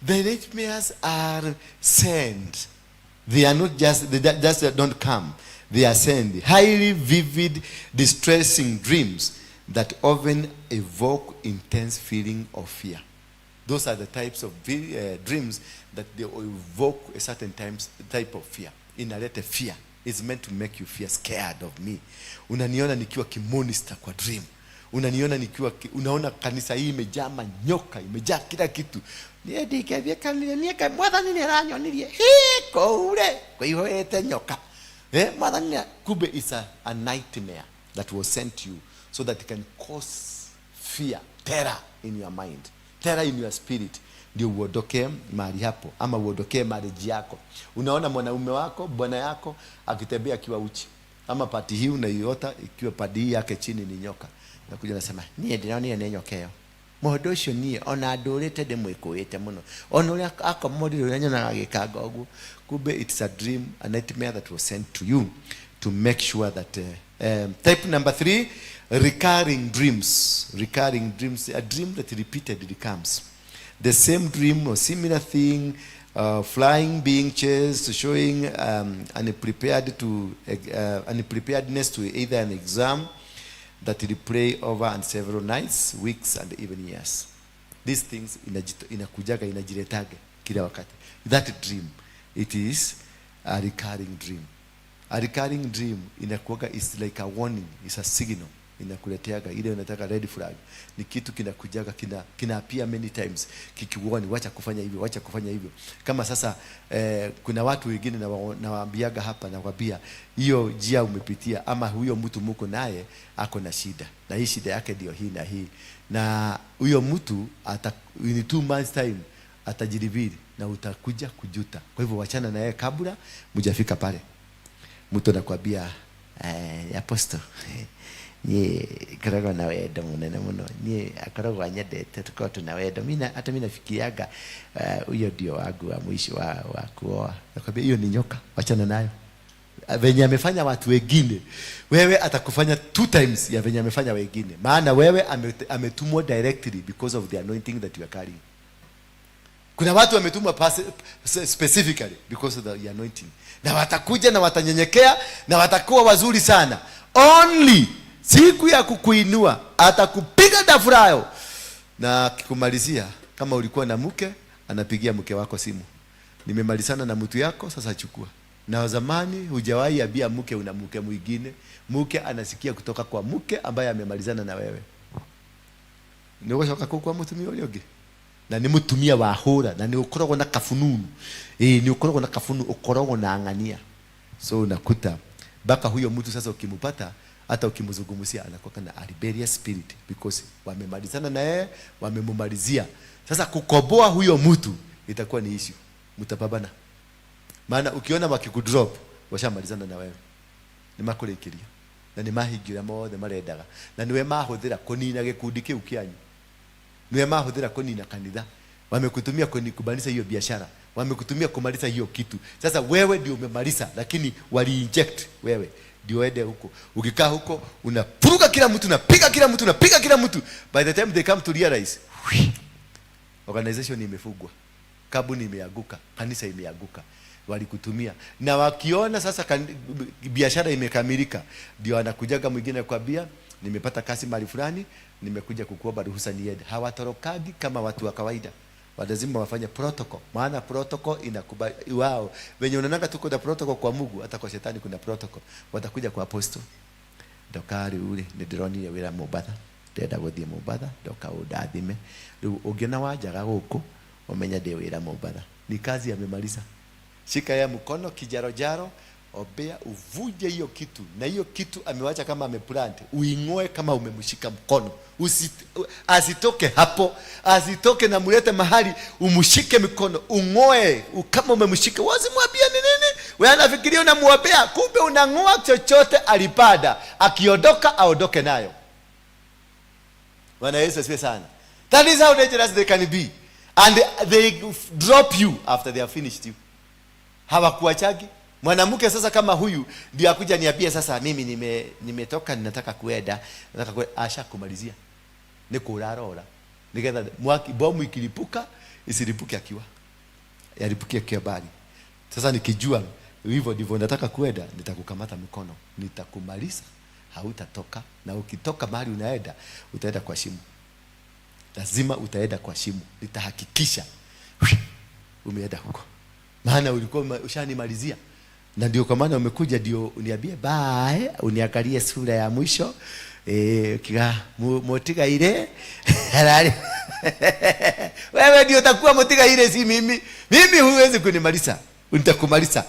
The nightmares are sent. They are not just, they just don't come, they are sent. Highly vivid, distressing dreams that often evoke intense feeling of fear. Those are the types of dreams that they evoke a certain type of fear. Inaleta fear. It's meant to make you feel scared of me. Unaniona nikiwa kimonster kwa dream, unaniona nikiwa unaona kanisa hii imejaa manyoka, imejaa kila kitu. Niĩ ndingĩthiĩ kanitha niĩ Ngai mwathani nĩ aranyonirie hĩ kũu rĩ kũihũrĩte nyoka. Eh, mwathani kumbe is a nightmare that was sent to you so that it can cause fear, terror in your mind, terror in your spirit, ndio uondokee mahali hapo ama uondokee marriage yako. Unaona mwanaume wako, bwana yako akitembea akiwa uchi, ama part hii unaiota ikiwa part hii yake chini ni nyoka, nakuja nasema, "Niĩ ndĩronire nĩ nyoka ĩyo mũndũ ũcio. Niĩ ona ndũrĩte ndĩmwĩkũĩte mũno, ona ũrĩa akomorire ũrĩa nyonaga agĩkanga ũguo." Kumbe it's a dream, a nightmare that was sent to you to make sure that type number three, recurring dreams. Recurring dreams, a dream that repeatedly comes, the same dream or similar thing, flying, being chased, showing unpreparedness to either an exam that replay over and several nights, weeks and even years. These things inakujaga, inajiletaga kila wakati. That dream, it is a recurring dream. A recurring dream inakuwaga is like a warning, is a signal inakuleteaga ile unataka red flag. Ni kitu kinakujaga, kina appear many times kikikuwarn, wacha kufanya hivyo, wacha kufanya hivyo. Kama sasa kuna watu wengine nawaambiaga hapa, nawaambia hiyo njia umepitia ama huyo mtu muko naye ako na shida, na hii shida yake ndio hii na hii, na huyo mtu in 2 months time atajireveal na utakuja kujuta. Kwa hivyo wachana na yeye kabla mjafika pale. Mtu anakwambia, "Apostle, niĩ ngoragwo na wendo mũnene mũno. Niĩ akoragwo anyendete, tũkoragwo tuna wendo. Mina hata mi nafikiriaga huyo ndio wangu wa mwisho wa kuoa." Nakwambia hiyo ni nyoka, wachana nayo. Venye amefanya watu wengine, wewe atakufanya two times ya venye amefanya wengine, maana wewe ametumwa directly because of the anointing that you are carrying. Kuna watu wametumwa specifically because of the anointing, na watakuja na watanyenyekea na watakuwa wazuri sana. Only siku ya kukuinua atakupiga dafurayo, na akikumalizia, kama ulikuwa na mke, anapigia mke wako simu, "Nimemalizana na mtu yako, sasa chukua." Na zamani hujawahi ambia mke una mke mwingine, mke anasikia kutoka kwa mke ambaye amemalizana na wewe. Nĩũgũcoka kũu kwa mũtumia ũrĩa ũngĩ, na nĩ mũtumia wa hũra, na nĩ ũkoragwo na kabununu. Ĩĩ, nĩ ũkoragwo na kabunu, ũkoragwo na ng'ania. So unakuta mpaka huyo mtu sasa ukimpata, hata ukimzungumzia, anakuwa na a rebellious spirit because wamemalizana na yeye, wamemumalizia. Sasa kukoboa huyo mtu itakuwa ni issue, mtapambana, maana ukiona wakikudrop, washamalizana na wewe, nĩ makũrĩkĩria na nĩ mahingira mothe marendaga, na nĩwe mahũthĩra kũnina gĩkundi kĩu kĩanyu, niwe mahũthĩra kũnina kanitha, wamekutumia kumaliza hiyo biashara, wamekutumia kumaliza hiyo kitu. Sasa wewe ndio umemaliza, lakini wali-inject wewe ndio uende huko. Ukikaa huko unapuruga kila mtu, unapiga kila mtu, unapiga kila mtu. By the time they come to realize, organization imefungwa, kampuni imeanguka, kanisa imeanguka. Walikutumia, na wakiona sasa biashara imekamilika, ndio anakujaga mwingine kwambia, "Nimepata kazi mahali fulani, nimekuja kukuomba ruhusa niende." Hawatorokagi kama watu wa kawaida, lazima wafanye protocol, maana protocol inakubali wao. Venye unaonanga tuko na protocol kwa Mungu, hata kwa shetani kuna protocol. Watakuja kwa apostle, "Ndoka rĩu rĩ, nĩ ndĩronire wĩra Mombatha, ndĩrenda gũthiĩ Mombatha, ndoka ũndathime. Rĩu ũngĩona wanjaga gũkũ, ũmenye ndĩ wĩra Mombatha." Ni kazi amemaliza. Shika ya mkono kijarojaro, ombea, uvunje hiyo kitu, na hiyo kitu amewacha kama ameplant, uing'oe kama umemshika mkono. Asitoke hapo, asitoke, na mulete mahali umshike mikono, ung'oe kama umemshika. Wasimwambie ni nini, wewe anafikiria unamwombea, kumbe unang'oa chochote alipanda. Akiondoka, aondoke nayo. Bwana Yesu asifiwe sana. That is how dangerous they can be, and they drop you after they have finished you. Hawakuachagi. Mwanamke sasa kama huyu ndio akuja niambie, "Sasa mimi nimetoka, ninataka kuenda, nataka kuenda." Ashakumalizia, ni kurarora nigetha mwaki bomu ikilipuka isilipuke akiwa yalipukia akiwa bali. Sasa nikijua hivyo ndivyo nataka kuenda, nitakukamata mikono, nitakumaliza, hautatoka. Na ukitoka mahali unaenda, utaenda kwa shimo, lazima utaenda kwa shimo. Nitahakikisha umeenda huko, maana ulikuwa ushanimalizia. Na ndio kwa maana umekuja ndio uniambie bye, uniangalie sura ya mwisho kiga mutigaire harari. Wewe ndio utakuwa mutigaire, si mimi. Mimi huwezi kunimaliza, nitakumaliza.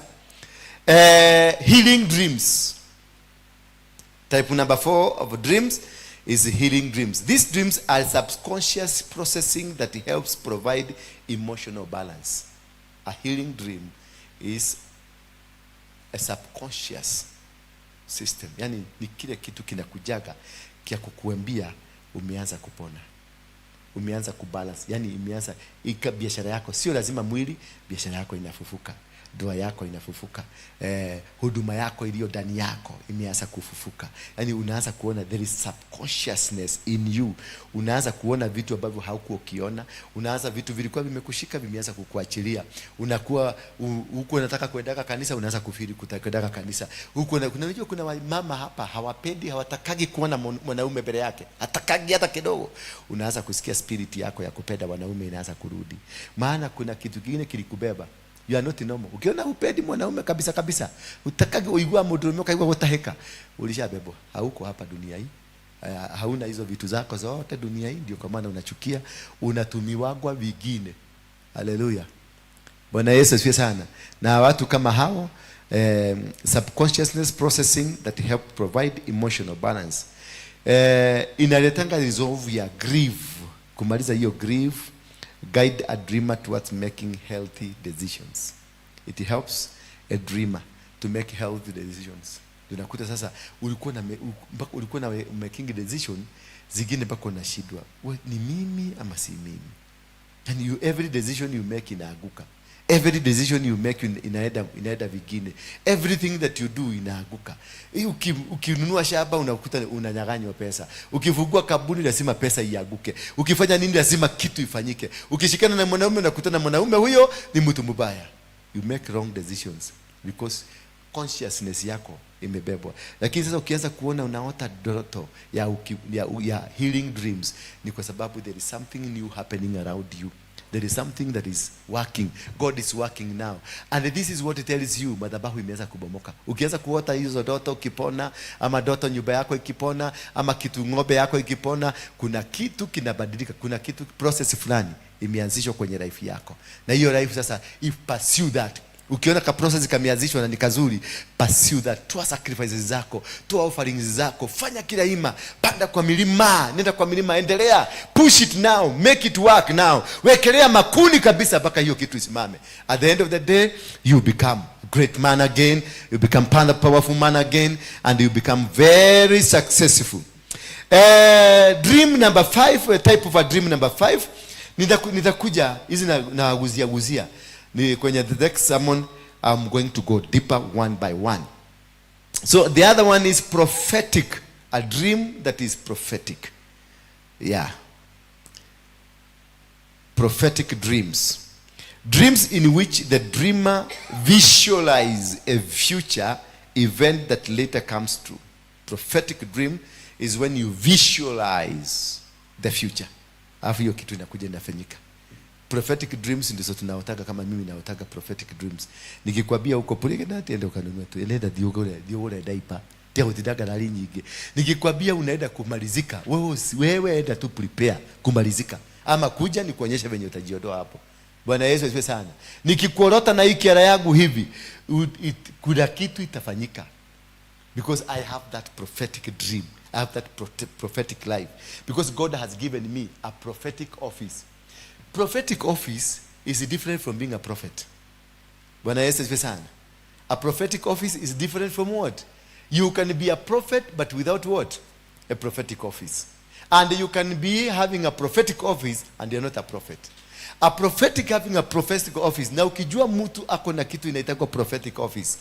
Healing dreams. Type number 4 of dreams is healing dreams. These dreams are subconscious processing that helps provide emotional balance. A healing dream is a subconscious system. Yani ni kile kitu kinakujaga kia kukuambia umeanza kupona, umeanza kubalance, yani imeanza ika biashara yako, sio lazima mwili, biashara yako inafufuka, ndoa yako inafufuka, huduma yako iliyo ndani yako imeanza kufufuka. Yani unaanza kuona there is subconsciousness in you, unaanza kuona vitu ambavyo haukuwa ukiona, unaanza vitu vilikuwa vimekushika vimeanza kukuachilia. Unakuwa huku unataka kuendaka kanisa, unaanza kufeel kuendaka kanisa. Huku unajua kuna mama hapa hawapendi, hawatakagi kuona mwanaume mbele yake, hatakagi hata kidogo. Unaanza kusikia spirit yako ya kupenda wanaume inaanza kurudi, maana kuna kitu kingine kilikubeba. You are not normal. Ukiona upendi mwanaume kabisa kabisa, utakagi uigua mũndũrũme ukaigua gũtahĩka, ulishabebwa. Hauko hapa dunia hii. Hauna hizo vitu zako zote dunia hii, ndio kwa maana unachukia, unatumiwagwa vingine. Haleluya. Bwana Yesu asifiwe sana. Na watu kama hao, subconsciousness processing that help provide emotional balance. Inaletanga resolve ya grief, kumaliza hiyo grief, guide a dreamer towards making healthy decisions. It helps a dreamer to make healthy decisions. Unakuta sasa ulikuwa na mpaka ulikuwa na making decision zingine mpaka unashindwa, we, ni mimi ama si mimi? And you, every decision you make inaaguka. Every decision you make inaenda vingine. Everything that you do inaaguka. Hii ukinunua shamba unakuta unanyang'anywa pesa. Ukifungua kampuni lazima pesa ianguke. Ukifanya nini lazima kitu ifanyike. Ukishikana na mwanaume unakuta na mwanaume huyo ni mtu mbaya. You make wrong decisions because consciousness yako imebebwa. Lakini sasa ukianza kuona unaota ndoto ya healing dreams, ni kwa sababu there is something new happening around you. There is something that is working. God is working now. And this is what it tells you, madhabahu imeanza kubomoka. Ukianza kuota hizo ndoto ukipona, ama ndoto nyumba yako ikipona, ama kitu ng'ombe yako ikipona, kuna kitu kinabadilika, kuna kitu process fulani imeanzishwa kwenye life yako. Na hiyo life sasa, if pursue that. Ukiona ka process kameanzishwa na ni kazuri, pursue that. Toa sacrifices zako, toa offerings zako, fanya kila ima, panda kwa milima, nenda kwa milima, endelea, push it now, make it work now, wekelea makuni kabisa mpaka hiyo kitu isimame. At the end of the day, you become a great man again, you become powerful man again, and you become very successful. Dream number 5, a type of a dream number 5, nitakuja hizi na guzia guzia. Ni kwenye the next sermon I'm going to go deeper one by one. So the other one is prophetic, a dream that is prophetic. Yeah. Prophetic dreams. Dreams in which the dreamer visualizes a future event that later comes true. Prophetic dream is when you visualize the future. Alafu hiyo kitu inakuja inafanyika. Prophetic dreams ndizo tunaotaka, kama mimi naotaka prophetic dreams. Nikikwambia huko pulike na ende ukanunue tu. Nenda thiĩ ũgũre diaper. Tia gũtinda ngarari nyingĩ. Nikikwambia unaenda kumalizika, wewe enda tu prepare kumalizika. Ama kuja nikuonyeshe venye utajiondoa hapo. Bwana Yesu asifiwe sana. Nikikuorota na hii kiara yangu hivi, kuna kitu itafanyika. Because I have that prophetic dream. I have that prophetic life. Because God has given me a prophetic office. Prophetic office is different from being a prophet. Bwana Yesu asifiwe sana. A prophetic office is different from what? You can be a prophet but without what? A prophetic office. And you can be having a prophetic office and you're not a prophet. A prophetic having a prophetic office. Na ukijua mtu ako na kitu inaitwa prophetic office,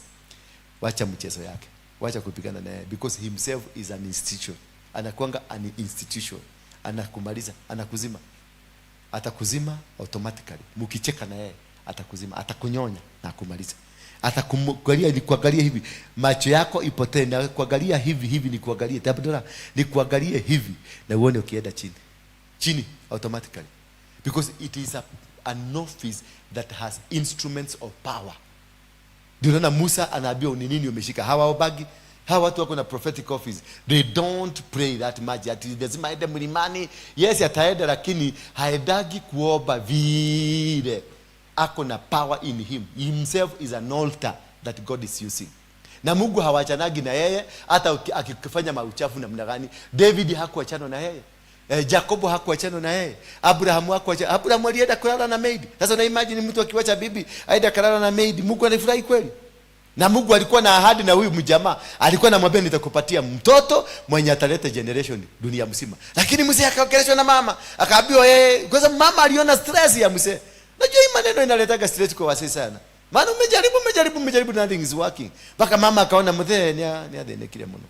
wacha mchezo yake. Wacha kupigana naye because himself is an institution. Anakuanga an institution. Anakumaliza, anakuzima. Atakuzima automatically. Mkicheka na yeye atakuzima, atakunyonya na akumaliza. Atakuangalia, ni kuangalia hivi, macho yako ipotee na kuangalia hivi hivi, ni kuangalie tabdora, ni kuangalie hivi na uone ukienda chini. Chini automatically. Because it is an office that has instruments of power. Ndio unaona Musa anaambiwa, "Ni nini umeshika?" Hawaombagi. Hawa watu wako na prophetic office, they don't pray that much ati lazima aende mlimani. Yes, ataenda, lakini haendagi kuomba vile. Ako na power in him. Himself is an altar that God is using, na Mungu hawachanagi na yeye hata akifanya mauchafu namna gani. David hakuachana na yeye. Jacobo hakuachana na yeye. Abrahamu hakuachana. Abrahamu alienda kulala na maid. Sasa una imagine mtu akiwacha bibi aenda kulala na maid, Mungu anafurahi kweli? Na Mungu alikuwa na ahadi na huyu mjamaa, alikuwa anamwambia, "Nitakupatia mtoto mwenye ataleta generation dunia mzima." Lakini mzee akaongeleshwa na mama, akaambiwa yeye, kwa sababu mama aliona stress ya mzee. Najua hii maneno inaletaga stress kwa wasee sana, maana umejaribu, umejaribu, umejaribu, nothing is working, mpaka mama akaona mzee ni athinĩkire mũno.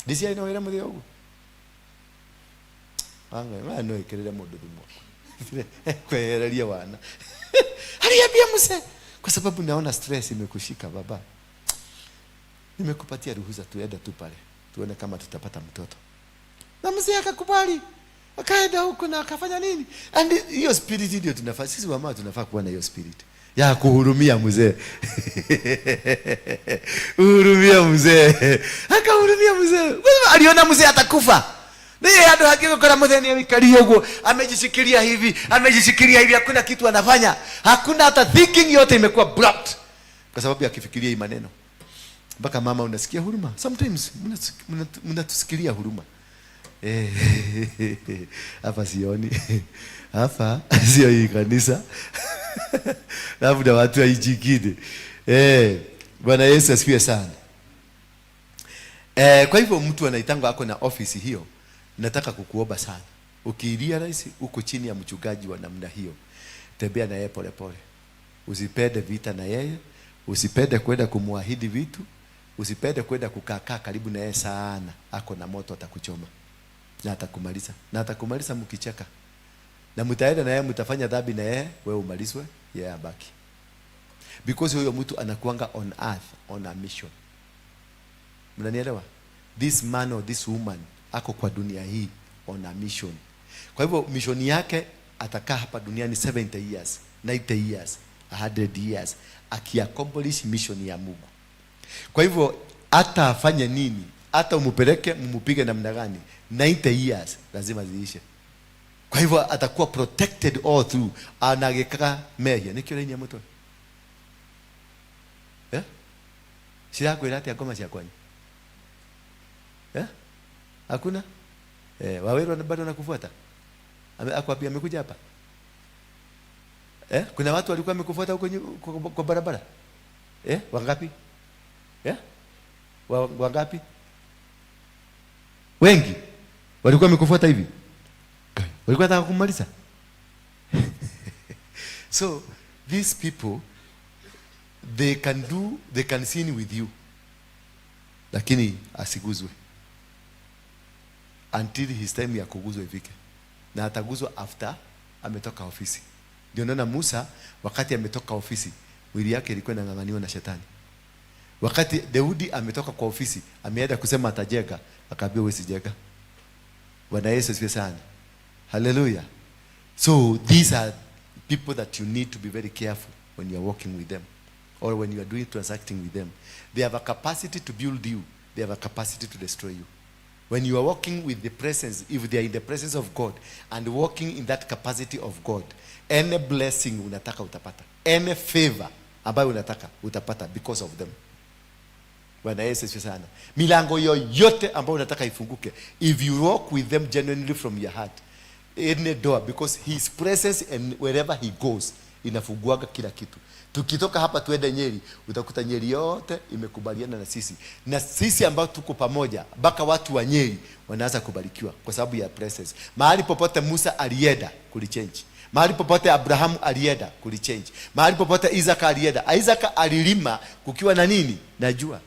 Ndiciari no wĩra mũthee ũguo anga no ĩkĩrĩre mũndũ thumu kwehereria wana. Aliambia mzee, "Kwa sababu naona stress imekushika, baba, nimekupatia ruhusa, tuende tu pale tuone kama tutapata mtoto." Na mzee akakubali, akaenda huko na akafanya nini. And hiyo spirit ndio tunafaa sisi wamama, tunafaa kuwa na hiyo spirit ya kuhurumia mzee, kuhurumia mzee. Akahurumia mzee. Kwa aliona mzee atakufa. Ndiye andũ hangĩ gũkora mũthee nĩ aikaria ũguo, amejishikilia hivi, amejishikilia hivi, hakuna kitu anafanya, hakuna hata thinking, yote imekuwa blocked kwa sababu ya akifikiria hii maneno. Mpaka mama unasikia huruma sometimes, mnatusikilia huruma. Hapa sioni, hapa sio hii kanisa, labda watu wa nchi ingine. Bwana Yesu asifiwe sana. Kwa hivyo mtu anaitangwa ako na ofisi hiyo, nataka kukuomba sana, ukirealize uko chini ya mchungaji wa namna hiyo, tembea na yeye polepole, usipende vita na yeye, usipende kwenda kumwahidi vitu, usipende kwenda kukaa karibu na yeye sana. Ako na moto, atakuchoma na atakumaliza, na atakumaliza mkicheka, na mtaenda na yeye, mtafanya dhambi na yeye, wewe umalizwe, yeye abaki, because huyo mtu anakuanga on earth on a mission. Mnanielewa? This man or this woman ako kwa dunia hii on a mission. Kwa hivyo mission yake, atakaa hapa duniani 70 years, 90 years, 100 years, akiaccomplish mission ya Mungu. Kwa hivyo hata afanye nini, hata umupeleke mumupige namna gani, 90 years lazima ziishe. Kwa hivyo atakuwa protected all through anagĩkaga mehia. Nĩkĩo rainia mũtwe, eh? Cirakwĩra atĩa ngoma cia kwanyu, eh? Hakuna, eh? Waweru bado nakufuata? Akwambia amekuja hapa, eh? Kuna watu walikuwa wamekufuata huko kwa barabara, eh? Wangapi, eh? Wangapi? Wengi walikuwa wamekufuata hivi, walikuwa wanataka kumaliza. So these people, they can sin with you, lakini asiguzwe until his time ya kuguzwa ifike, na ataguzwa after ametoka ofisi. Ndio naona Musa wakati ametoka ofisi, mwili yake ilikuwa inang'ang'aniwa na shetani. Wakati Daudi ametoka kwa ofisi, ameenda kusema atajenga, akaambiwa, "Wewe sijenga." Bwana Yesu asifiwe sana. Hallelujah. So these are people that you need to be very careful when you are working with them or when you are doing transacting with them. They have a capacity to build you. They have a capacity to destroy you. When you are walking with the presence, if they are in the presence of God and walking in that capacity of God, any blessing unataka utapata, any favor ambayo unataka utapata because of them. Bwana Yesu asifiwe sana. Milango yoyote ambayo unataka ifunguke, if you walk with them genuinely from your heart, any door, because his presence and wherever he goes inafunguaga kila kitu. Tukitoka hapa tuende Nyeri, utakuta Nyeri yote imekubaliana na sisi, na sisi ambao tuko pamoja, mpaka watu wa Nyeri wanaanza kubarikiwa kwa sababu ya presence. Mahali popote Musa alienda kulichange, mahali popote Abrahamu alienda kulichange, mahali popote Isaka alienda. Isaka alilima kukiwa na nini? Na jua.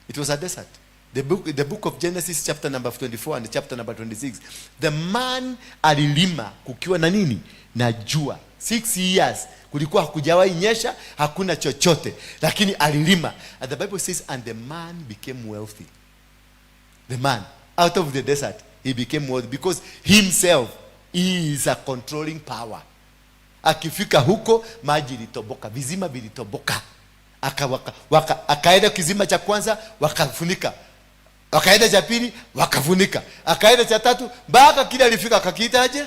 It was a desert. The book of Genesis, chapter number 24 and chapter number 26. The man alilima kukiwa na nini? Na jua. 6 years kulikuwa hakujawahi nyesha, hakuna chochote, lakini alilima. And the Bible says, and the man became wealthy. The man, out of the desert, he became wealthy because himself is a controlling power. Akifika huko, maji ilitoboka, visima vilitoboka. Akaenda kisima cha kwanza, wakafunika. Wakaenda cha pili, wakafunika. Akaenda cha tatu, mpaka kile alifika akakiitaje?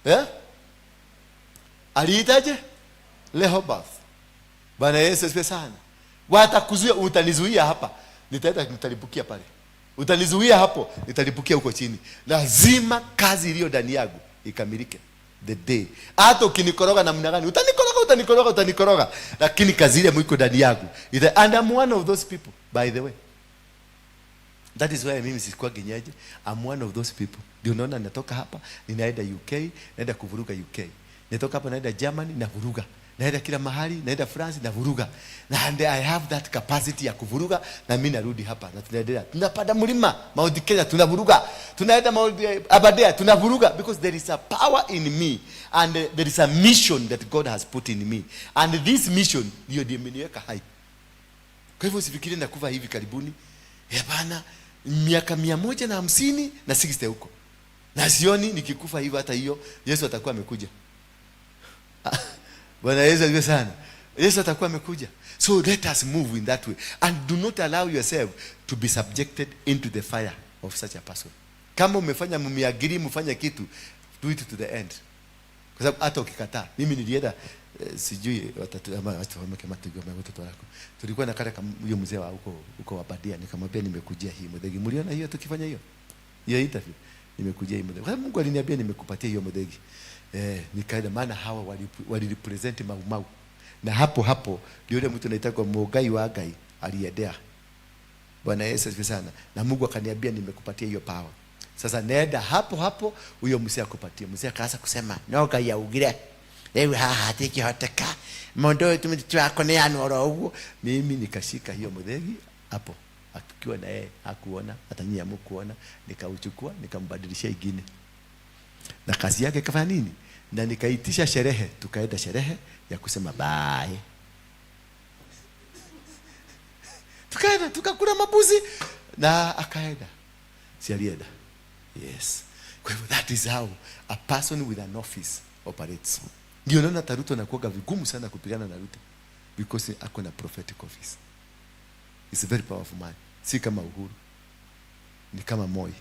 Eh? Aliitaje? Rehoboth. Bwana Yesu asifiwe sana. Watakuzuia, utanizuia hapa, nitaenda nitalipukia pale. Utanizuia hapo, nitalipukia huko chini. Lazima kazi iliyo ndani yangu ikamilike the day. Hata ukinikoroga namna gani, utanikoroga, utanikoroga, utanikoroga, lakini kazi ile mwiko ndani yangu. And I'm one of those people, by the way. That is why mimi sikuwa genyeje. I'm one of those people. Ndio unaona natoka hapa, ninaenda UK, naenda kuvuruga UK. Natoka hapa naenda Germany na vuruga. Naenda kila mahali, naenda France na vuruga. And I have that capacity ya kuvuruga na mimi narudi hapa na tunaendelea. Tunapanda mlima Mount Kenya tunavuruga. Tunaenda Mount Aberdare tunavuruga because there is a power in me and there is a mission that God has put in me. And this mission ndio ndio imeniweka hai. Kwa hivyo usifikirie nakufa hivi karibuni. Hapana, miaka 150 na 60 huko. Na sioni nikikufa hivyo, hata hiyo Yesu atakuwa amekuja. Bwana Yesu asifiwe sana. Yesu atakuwa amekuja. So let us move in that way and do not allow yourself to be subjected into the fire of such a person. Kama umefanya mmeagree mfanye kitu, do it to the end. Kwa sababu hata ukikataa, mimi nilienda sijui watatu ama watu wa kama tukiwa watoto wako. Tulikuwa na kale huyo mzee wa huko huko wa Badia, nikamwambia nimekujia hii muthegi. Mliona hiyo tukifanya hiyo? Hiyo interview. Nimekujia hii muthegi. Kwa Mungu aliniambia nimekupatia hiyo muthegi. Nikaenda maana hawa wali represent Mau Mau. Na hapo hapo ndio yule mtu anaitwa Mugai wa Ngai aliendea. Bwana Yesu asifiwe sana. Na Mungu akaniambia nimekupatia hiyo power. Sasa nenda hapo hapo huyo mzee akupatie. Mzee akaanza kusema no Ngai augire rĩu haha hatingĩhoteka mũndũ ũyũ tũrakũneanwo oro ũguo. Mimi nikashika hiyo muthegi hapo, akiwa na yeye hakuona, hata nyinyi hamkuona. Nikauchukua nikambadilishia ingine, na kazi yake ikafanya nini? Na nikaitisha sherehe, tukaenda sherehe ya kusema bye. Tukaenda tukakula mabuzi na akaenda, si alienda? Yes. Kwa hivyo that is how a person with an office operates. Ndio naona hata Ruto anakuwaga vigumu sana kupigana na Ruto because ako na prophetic office. He's a very powerful man. Si kama Uhuru, ni kama Moi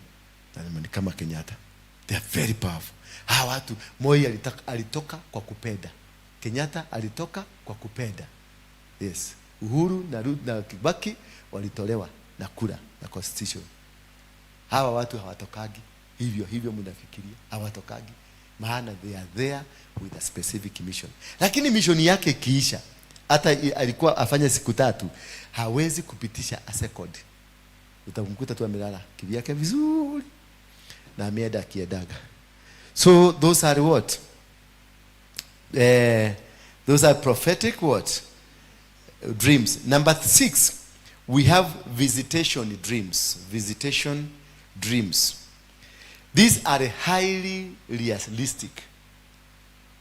na ni kama Kenyatta. They are very powerful. Hawa watu, Moi alitoka kwa kupenda. Kenyatta alitoka kwa kupenda. Yes. Uhuru na Kibaki walitolewa na kura na constitution. Hawa watu hawatokagi hivyo hivyo mnafikiria, hawatokagi. Maana they are there with a specific mission. Lakini mission yake ikiisha, hata alikuwa afanye siku 3, hawezi kupitisha a second. Utamkuta tu amelala kivyake vizuri na ameenda akiendaga. So those are what? Those are prophetic what? Dreams. Number 6, we have visitation dreams. Visitation dreams. These are highly realistic.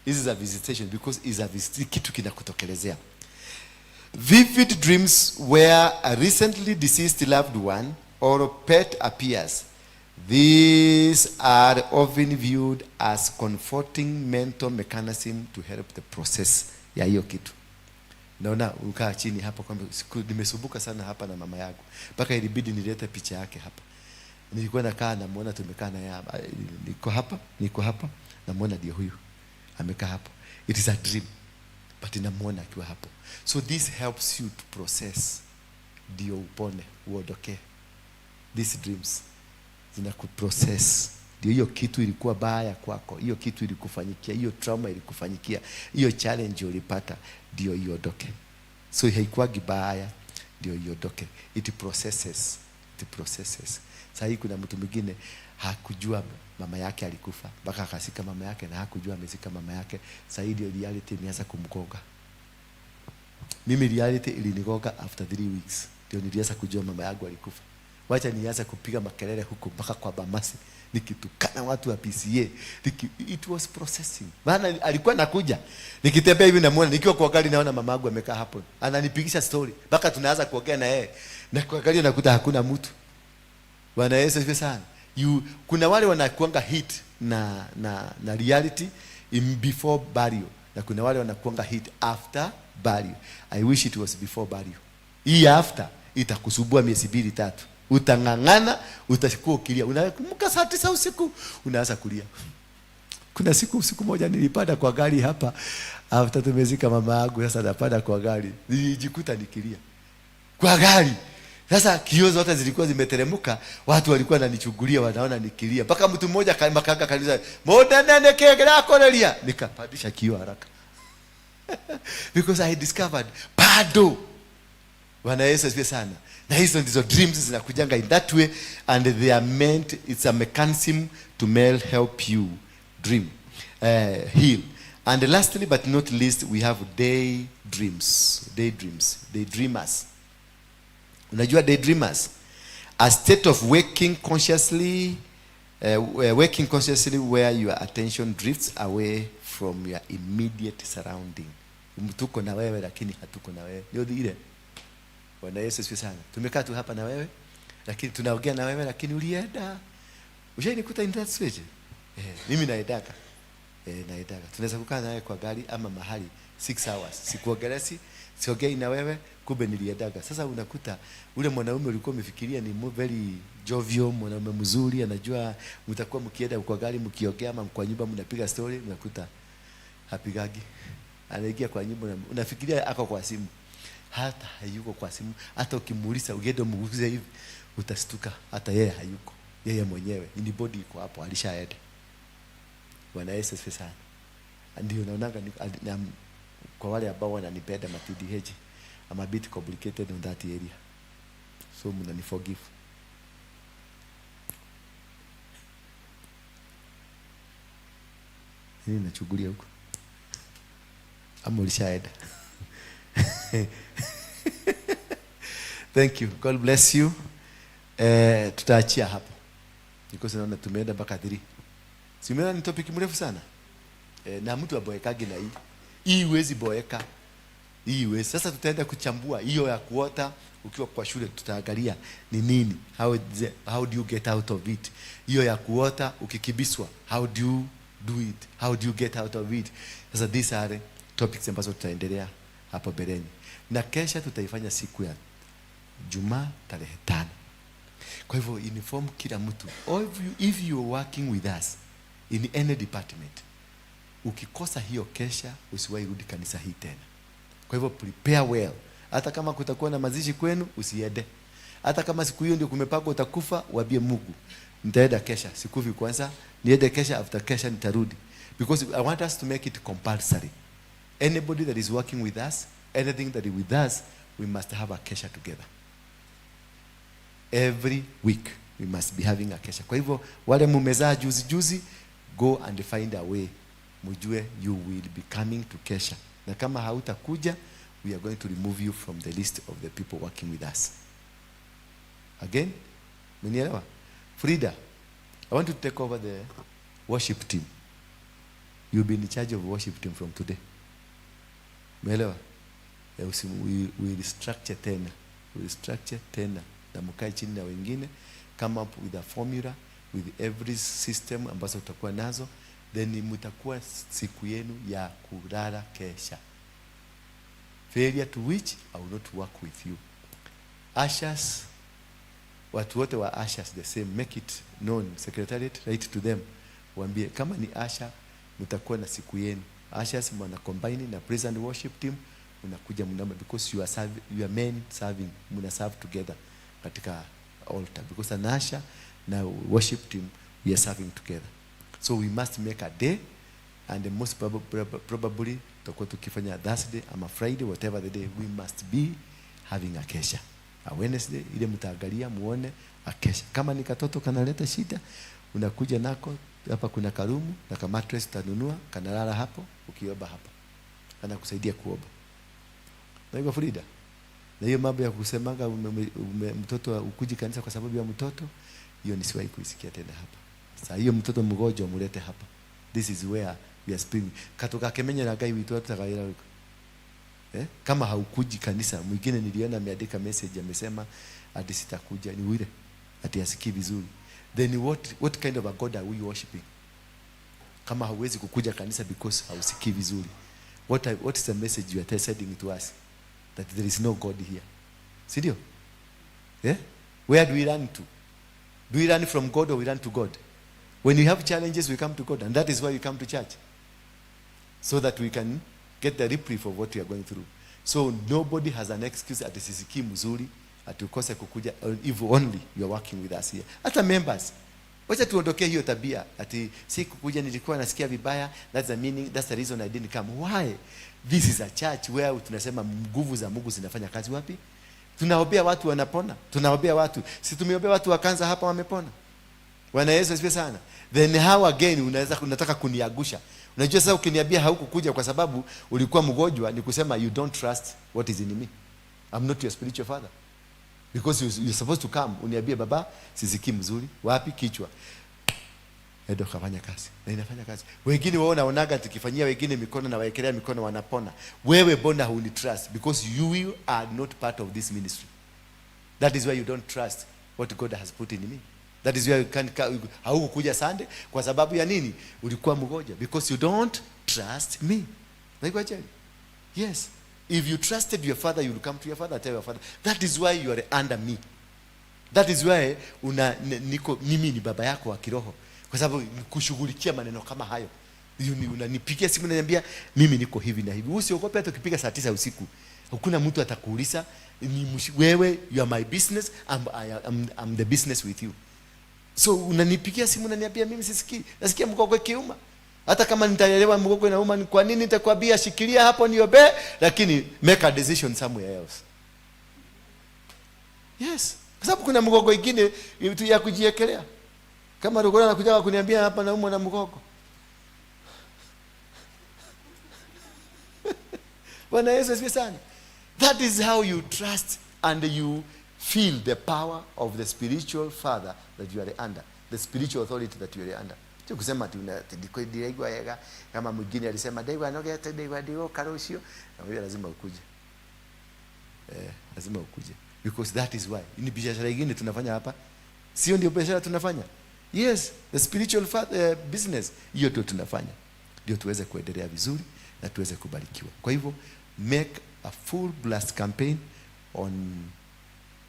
This is a visitation because it's a visit, kitu kinakutokelezea. Vivid dreams where a recently deceased loved one or pet appears. These are often viewed as comforting mental mechanism to help the process ya hiyo kitu. Naona ukaa chini hapo kwamba nimesumbuka sana hapa na mama yangu mpaka ilibidi nilete picha yake hapa. Nilikuwa nakaa namuona, tumekaa naye hapa, niko hapa, niko hapa, namuona ndio huyu amekaa hapo. It is a dream but namuona akiwa hapo. So this helps you to process, ndio upone, uondoke. These dreams zinakuprocess. Ndio hiyo kitu ilikuwa baya kwako, hiyo kitu ilikufanyikia, hiyo trauma ilikufanyikia, hiyo challenge ulipata, ndio iondoke. So haikuwagi baya, ndio iondoke. It processes, it processes. Sasa hii kuna mtu mwingine hakujua mama yake alikufa mpaka akasika mama yake, na hakujua amezika mama yake. Sasa hii ndio reality imeanza kumgonga. Mimi reality ilinigonga after 3 weeks ndio nilianza kujua mama yangu alikufa. Wacha nianze kupiga makelele huko mpaka kwa Bamasi nikitukana watu wa PCA. It was processing. Maana alikuwa nakuja nikitembea hivi namuona, nikiwa kwa gari naona mama yangu amekaa hapo ananipigisha story mpaka tunaanza kuongea na yeye, na kwa gari nakuta hakuna mtu. Bwana Yesu asifiwe sana. Kuna wale wanakuanga hit na reality in before burial, na kuna wale wanakuanga hit after burial. I wish it was before burial. Hii after itakusumbua miezi mbili tatu, utang'ang'ana, utakuwa ukilia, unakumbuka saa 9 usiku unaanza kulia. Kuna siku usiku moja nilipanda kwa gari hapa after tumezika mama yangu, sasa napanda kwa gari nilijikuta nikilia kwa gari. Sasa kioo zote zilikuwa zimeteremka, watu walikuwa wananichungulia, wanaona nikilia. Mpaka mtu mmoja makanga kanisa, "Mbona neke korelia?" Nikapandisha kioo haraka. Because I discovered bado. Bwana Yesu asifiwe sana. Na hizo ndizo dreams zinakujanga in that way, and they are meant, it's a mechanism to help you dream, heal. And lastly but not least, we have day dreams. Daydreams, daydreamers. Unajua daydreamers? A state of waking consciously where your attention drifts away from your immediate surrounding. Tuko na wewe lakini hatuko na wewe. Ndio ile. Bwana Yesu asifiwe sana. Tumekaa tu hapa na wewe lakini tunaongea na wewe lakini ulienda. Ushainikuta in that situation? Mimi naendaka. Naendaka. Tunaweza kukaa nawe kwa gari ama mahali 6 hours. Sikuongelesi, siongei na wewe, kumbe niliendaga. Sasa unakuta ule mwanaume ulikuwa umefikiria ni very jovial, mwanaume mzuri, anajua mtakuwa mkienda kwa gari mkiongea ama kwa nyumba mnapiga story, unakuta hapigagi. Anaingia kwa nyumba, unafikiria ako kwa simu. Hata hayuko kwa simu. Hata ukimuuliza ukienda umuulize hivi, utastuka hata yeye hayuko. Yeye mwenyewe ni body iko hapo, alishaenda. Bwana Yesu asifiwe sana. Ndio naonanga kwa wale ambao wananipenda ma TDH, I'm a bit complicated on that area. So mnani forgive. Nini nachungulia huko? Ama ulishaenda? Thank you. God bless you. Tutaachia hapo. Because naona tumeenda mpaka 3. Si umeona ni topic mrefu sana? Na mtu aboekagi na hii. Hii huwezi boeka. Hii huwezi. Sasa tutaenda kuchambua hiyo ya kuota ukiwa kwa shule, tutaangalia ni nini, how do you get out of it. Hiyo ya kuota ukikibiswa, how do you do it, how do you get out of it. Sasa these are topics ambazo tutaendelea hapo mbeleni, na kesha tutaifanya siku ya Jumaa tarehe 5. Kwa hivyo inform kila mtu, or if you are working with us in any department, ukikosa hiyo kesha usiwahi rudi kanisa hii tena. Kwa hivyo prepare well. Hata kama kutakuwa na mazishi kwenu usiende. Hata kama siku hiyo ndio kumepangwa utakufa, waambie Mungu, nitaenda kesha, sikufi kwanza, niende kesha, after kesha nitarudi. Because I want us to make it compulsory. Anybody that is working with us, anything that is with us, we must have a kesha together. Every week we must be having a kesha. Kwa hivyo wale mumezaa juzi juzi, go and find a way. Mujue you will be coming to kesha. Na kama hautakuja, we are going to remove you from the list of the people working with us. Again, mmenielewa? Frida, I want you to take over the worship team. You'll be in charge of worship team from today. Umeelewa? We restructure tena. We restructure tena. Na mkae chini na wengine, come up with a formula with every system ambazo tutakuwa nazo, then mtakuwa siku yenu ya kulala kesha. Failure to which I will not work with you. Ushers, watu wote wa ushers the same, make it known. Secretariat, write to them. Waambie kama ni usher mtakuwa na siku yenu. Ushers mna combine na praise and worship team, mnakuja mnaomba because you are serve, you are men serving, mna serve together katika altar, because an usher na worship team we are serving together. So we must make a day, and the most probably tutakuwa tukifanya Thursday ama Friday, whatever the day, we must be having a kesha. A Wednesday ile mtaangalia muone a kesha. Kama ni katoto kanaleta shida, unakuja nako hapa, kuna karumu na ka mattress utanunua, kanalala hapo ukiomba hapa. Anakusaidia kuomba. Na hivyo Frida, na hiyo mambo ya kusemanga mtoto ukuji kanisa kwa sababu ya mtoto, hiyo nisiwahi kuisikia tena hapa. Sasa hiyo mtoto mgonjwa mulete hapa. This is where we are speaking. Katoka kemenyera Ngai witu atakaira wiko. Kama haukuji kanisa, mwingine niliona ameandika message amesema ati sitakuja, ni wile ati asikii vizuri. Then what kind of a God are we worshiping? Kama hauwezi kukuja kanisa because hausikii vizuri. What is the message you are sending to us? That there is no God here. Si ndio? Yeah? Where do we run to? Do we run from God or we run to God? When we have challenges, we come to God. And that is why we come to church. So that we can get the reprieve of what we are going through. So nobody has an excuse ati sisikii mzuri, ati ukose kukuja, if only you are working with us here. Hata members. Wacha tuondokee hiyo tabia ati si kukuja nilikuwa nasikia vibaya, that's the meaning, that's the reason I didn't come. Why? This is a church where tunasema nguvu za Mungu zinafanya kazi wapi? Tunaombea watu wanapona. Tunaombea watu. Si tumeombea watu wa kansa hapa wamepona. Bwana Yesu asifiwe sana. Then how again unaweza unataka kuniagusha? Unajua sasa ukiniambia haukukuja kwa sababu ulikuwa mgonjwa, ni kusema you don't trust what is in me. I'm not your spiritual father. Because you're supposed to come uniambie, baba, sisikii mzuri, wapi kichwa. Endo kafanya kazi. Na inafanya kazi. Wengine wao naonaga tukifanyia wengine mikono na waekelea mikono wanapona. Wewe mbona huni trust? Because you are not part of this ministry. That is why you don't trust what God has put in me. That is why you can't, haukukuja Sunday kwa sababu ya nini? Ulikuwa mgonjwa because you don't trust me. Like Yes. If you trusted your father, you will come to your father and tell your father. That is why you are under me. That is why una niko mimi ni baba yako wa kiroho. Kwa sababu kushughulikia maneno kama hayo. Unanipigia simu unaniambia mimi niko hivi na hivi. Usiogope hata ukipiga saa 9 usiku. Hakuna mtu atakuuliza ni wewe, you are my business, I'm the business with you. So unanipigia simu unaniambia mimi sisikii, nasikia mgongo kiuma. Hata kama nitaelewa mgongo inauma ni kwa nini, nitakwambia shikilia hapo niombe, lakini make a decision somewhere else. Yes. Kwa sababu kuna mgongo ingine tu ya kujiekelea. Kama Rugora anakuja kuniambia hapa naumwa na mgongo. Bwana Yesu asifiwe sana. That is how you trust and you feel the power of the spiritual father that you are under, the spiritual authority that you are under. Sio kusema ati ndiraigua wega kama mwingine alisema ndaigua nogete ndaigua ndigoka rũciũ, na lazima ukuje. Lazima ukuje. Because that is why. Ni biashara nyingine tunafanya hapa. Sio ndio biashara tunafanya? Yes, the spiritual father, business hiyo ndio tunafanya. Ndio tuweze kuendelea vizuri na tuweze kubarikiwa. Kwa hivyo make a full blast campaign on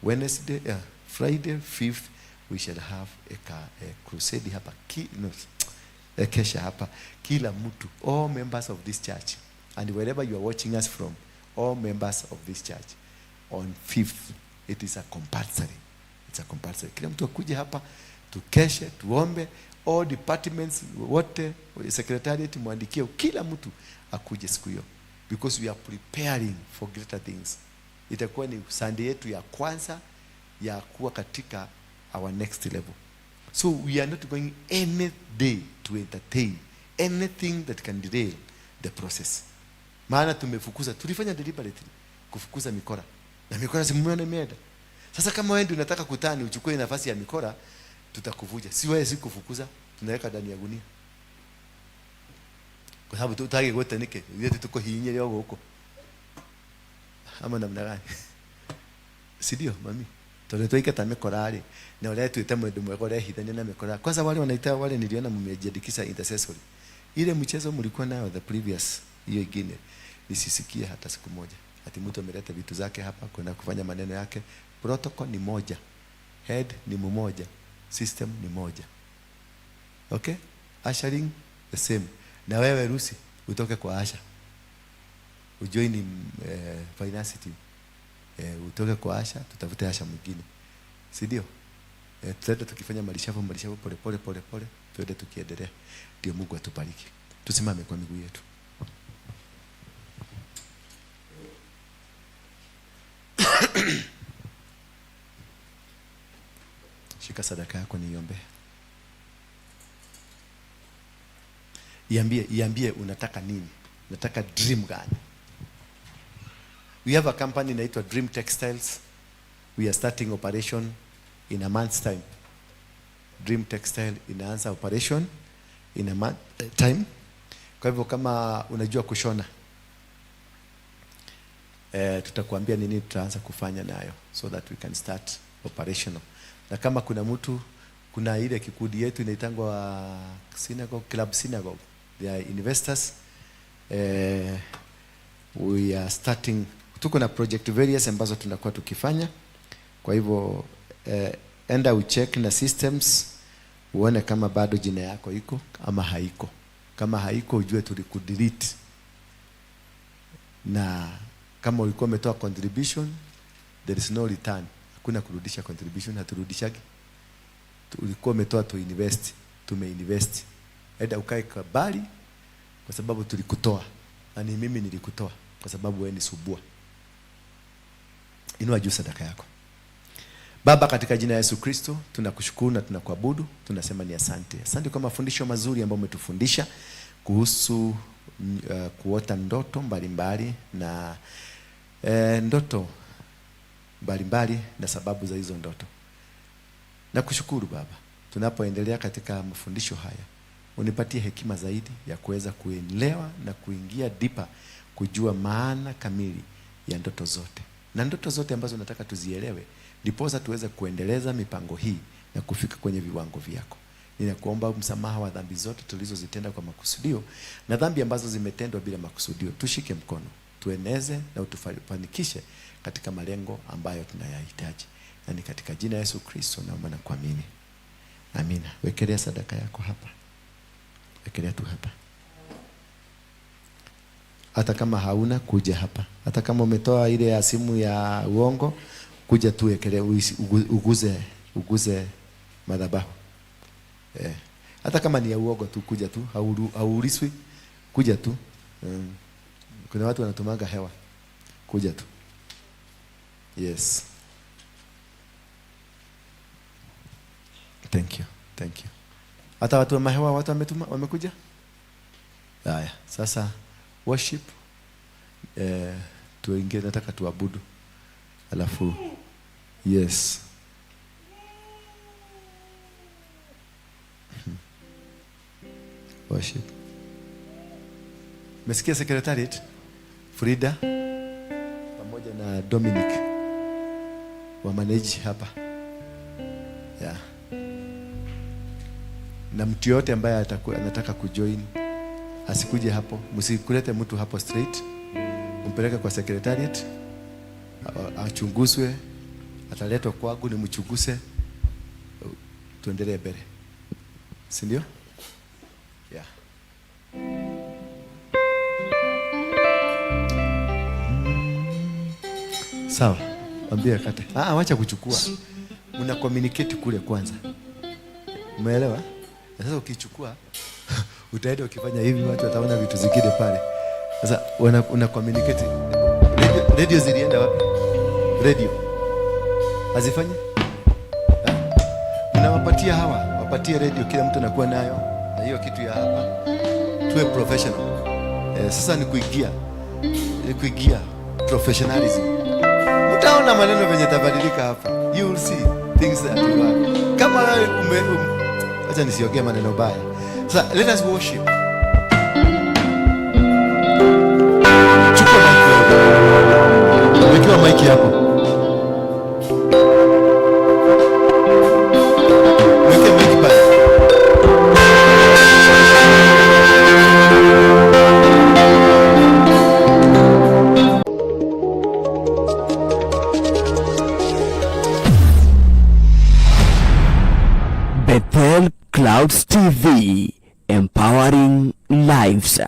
Wednesday, Friday 5th we shall have a crusade hapa, kesha hapa. Kila mtu, all members of this church, and wherever you are watching us from, all members of this church, on 5th, it is a compulsory. It's a compulsory. Kila mtu akuje hapa, tukeshe, tuombe, all departments, wote, secretariat, muandikie, kila mtu akuje siku hiyo. Because we are preparing for greater things. Itakuwa ni Sunday yetu ya kwanza ya kuwa katika our next level. So we are not going any day to entertain anything that can derail the process. Maana tumefukuza, tulifanya deliberately kufukuza mikora. Na mikora si mumeona imeenda. Sasa kama wewe ndio unataka kutani uchukue nafasi ya mikora, tutakuvuja. Si wewe si kufukuza, tunaweka ndani ya gunia. Kwa sababu tutaki gote nike, yetu tuko hinyele huko. Ama namna gani? Si ndio mami? Tondũ twaikata mikora rĩ, na ũretuĩte mũndũ mwega ũrehithania na mikora. Kwanza wale wanaita wale niliona mmejiandikisha intercessory. Ile mchezo mlikuwa nayo the previous hiyo ingine nisisikie hata siku moja. Ati mtu ameleta vitu zake hapa kwenda kufanya maneno yake. Protocol ni moja. Head ni mmoja. System ni moja. Okay? Ushering the same. Na wewe Rusi utoke kwa Asha. Ujoin finance team. Utoke kwa Asha, tutafute Asha mwingine. Si ndio? Tutaenda tukifanya malishafu pole pole pole pole, tuende tukiendelea. Ndio Mungu atubariki. Tusimame kwa miguu yetu. Shika sadaka yako niombe. Iambie unataka nini? Unataka dream gani? We have a company inaitwa Dream Textiles. We are starting operation in a month's time. Dream Textile inaanza operation in a month time. Kwa hivyo kama unajua kushona, tutakuambia nini tutaanza kufanya nayo so that we can start operational. Na kama kuna mtu, kuna ile kikundi yetu inaitangwa Synagogue, Club Synagogue. They are investors. We are starting, tuko na project various ambazo tunakuwa tukifanya. Kwa hivyo enda ucheck na systems uone kama bado jina yako iko ama haiko. Kama haiko, ujue tulikudelete, na kama ulikuwa umetoa contribution, there is no return. Hakuna kurudisha contribution, haturudishagi. Ulikuwa umetoa to invest, tumeinvest. Enda ukae kabali, kwa sababu tulikutoa, na ni mimi nilikutoa kwa sababu wewe ni subua. Inua juu sadaka yako. Baba, katika jina la Yesu Kristo, tunakushukuru na tunakuabudu, tunasema ni asante. Asante kwa mafundisho mazuri ambayo umetufundisha kuhusu kuota ndoto mbalimbali na ndoto mbalimbali na sababu za hizo ndoto. Nakushukuru Baba, tunapoendelea katika mafundisho haya, unipatie hekima zaidi ya kuweza kuelewa na kuingia deeper, kujua maana kamili ya ndoto zote na ndoto zote ambazo nataka tuzielewe, ndiposa tuweze kuendeleza mipango hii na kufika kwenye viwango vyako. Ninakuomba msamaha wa dhambi zote tulizozitenda kwa makusudio na dhambi ambazo zimetendwa bila makusudio. Tushike mkono, tueneze na utufanikishe katika malengo ambayo tunayahitaji, na ni katika jina Yesu Kristo naomba na kuamini, amina. Wekelea sadaka yako hapa, wekelea tu hapa. Hata kama hauna, kuja hapa. Hata kama umetoa ile ya simu ya uongo, kuja tu wekelea, uguze, uguze madhabahu. Hata kama ni ya uongo tu, kuja tu, hauulizwi, kuja tu. Kuna watu wanatumaga hewa, kuja tu. Yes. Thank you, thank you. Hata watu wa mahewa, watu wametuma, wamekuja. Haya, sasa worship, tuingie, nataka tuabudu. Alafu yes. Worship. Mesikia secretariat Frida pamoja na Dominic wa manage hapa. Yeah. Na mtu yote ambaye anataka kujoin asikuje hapo, msikulete mtu hapo straight, mpeleke kwa secretariat achunguzwe, ataletwa kwangu nimchunguze, tuendelee mbele, si ndio? Yeah. Sawa, ambia kate. Wacha kuchukua. Mna communicate kule kwanza. Umeelewa? Na sasa ukichukua utaenda ukifanya hivi, watu wataona vitu zingine pale. Sasa una communicate. Radio zilienda wapi? Radio hazifanyi? Mnawapatia hawa, wapatie radio, kila mtu anakuwa nayo, na hiyo kitu ya hapa tuwe professional. Sasa ni kuingia professionalism. Mtaona maneno venye tabadilika hapa. You will see things that you are. Kama acha nisiongee maneno baya. Sasa let us worship. Chukua mic yako. Wekewa mic hapo. Weke mic pale. Bethel Clouds TV, empowering lives.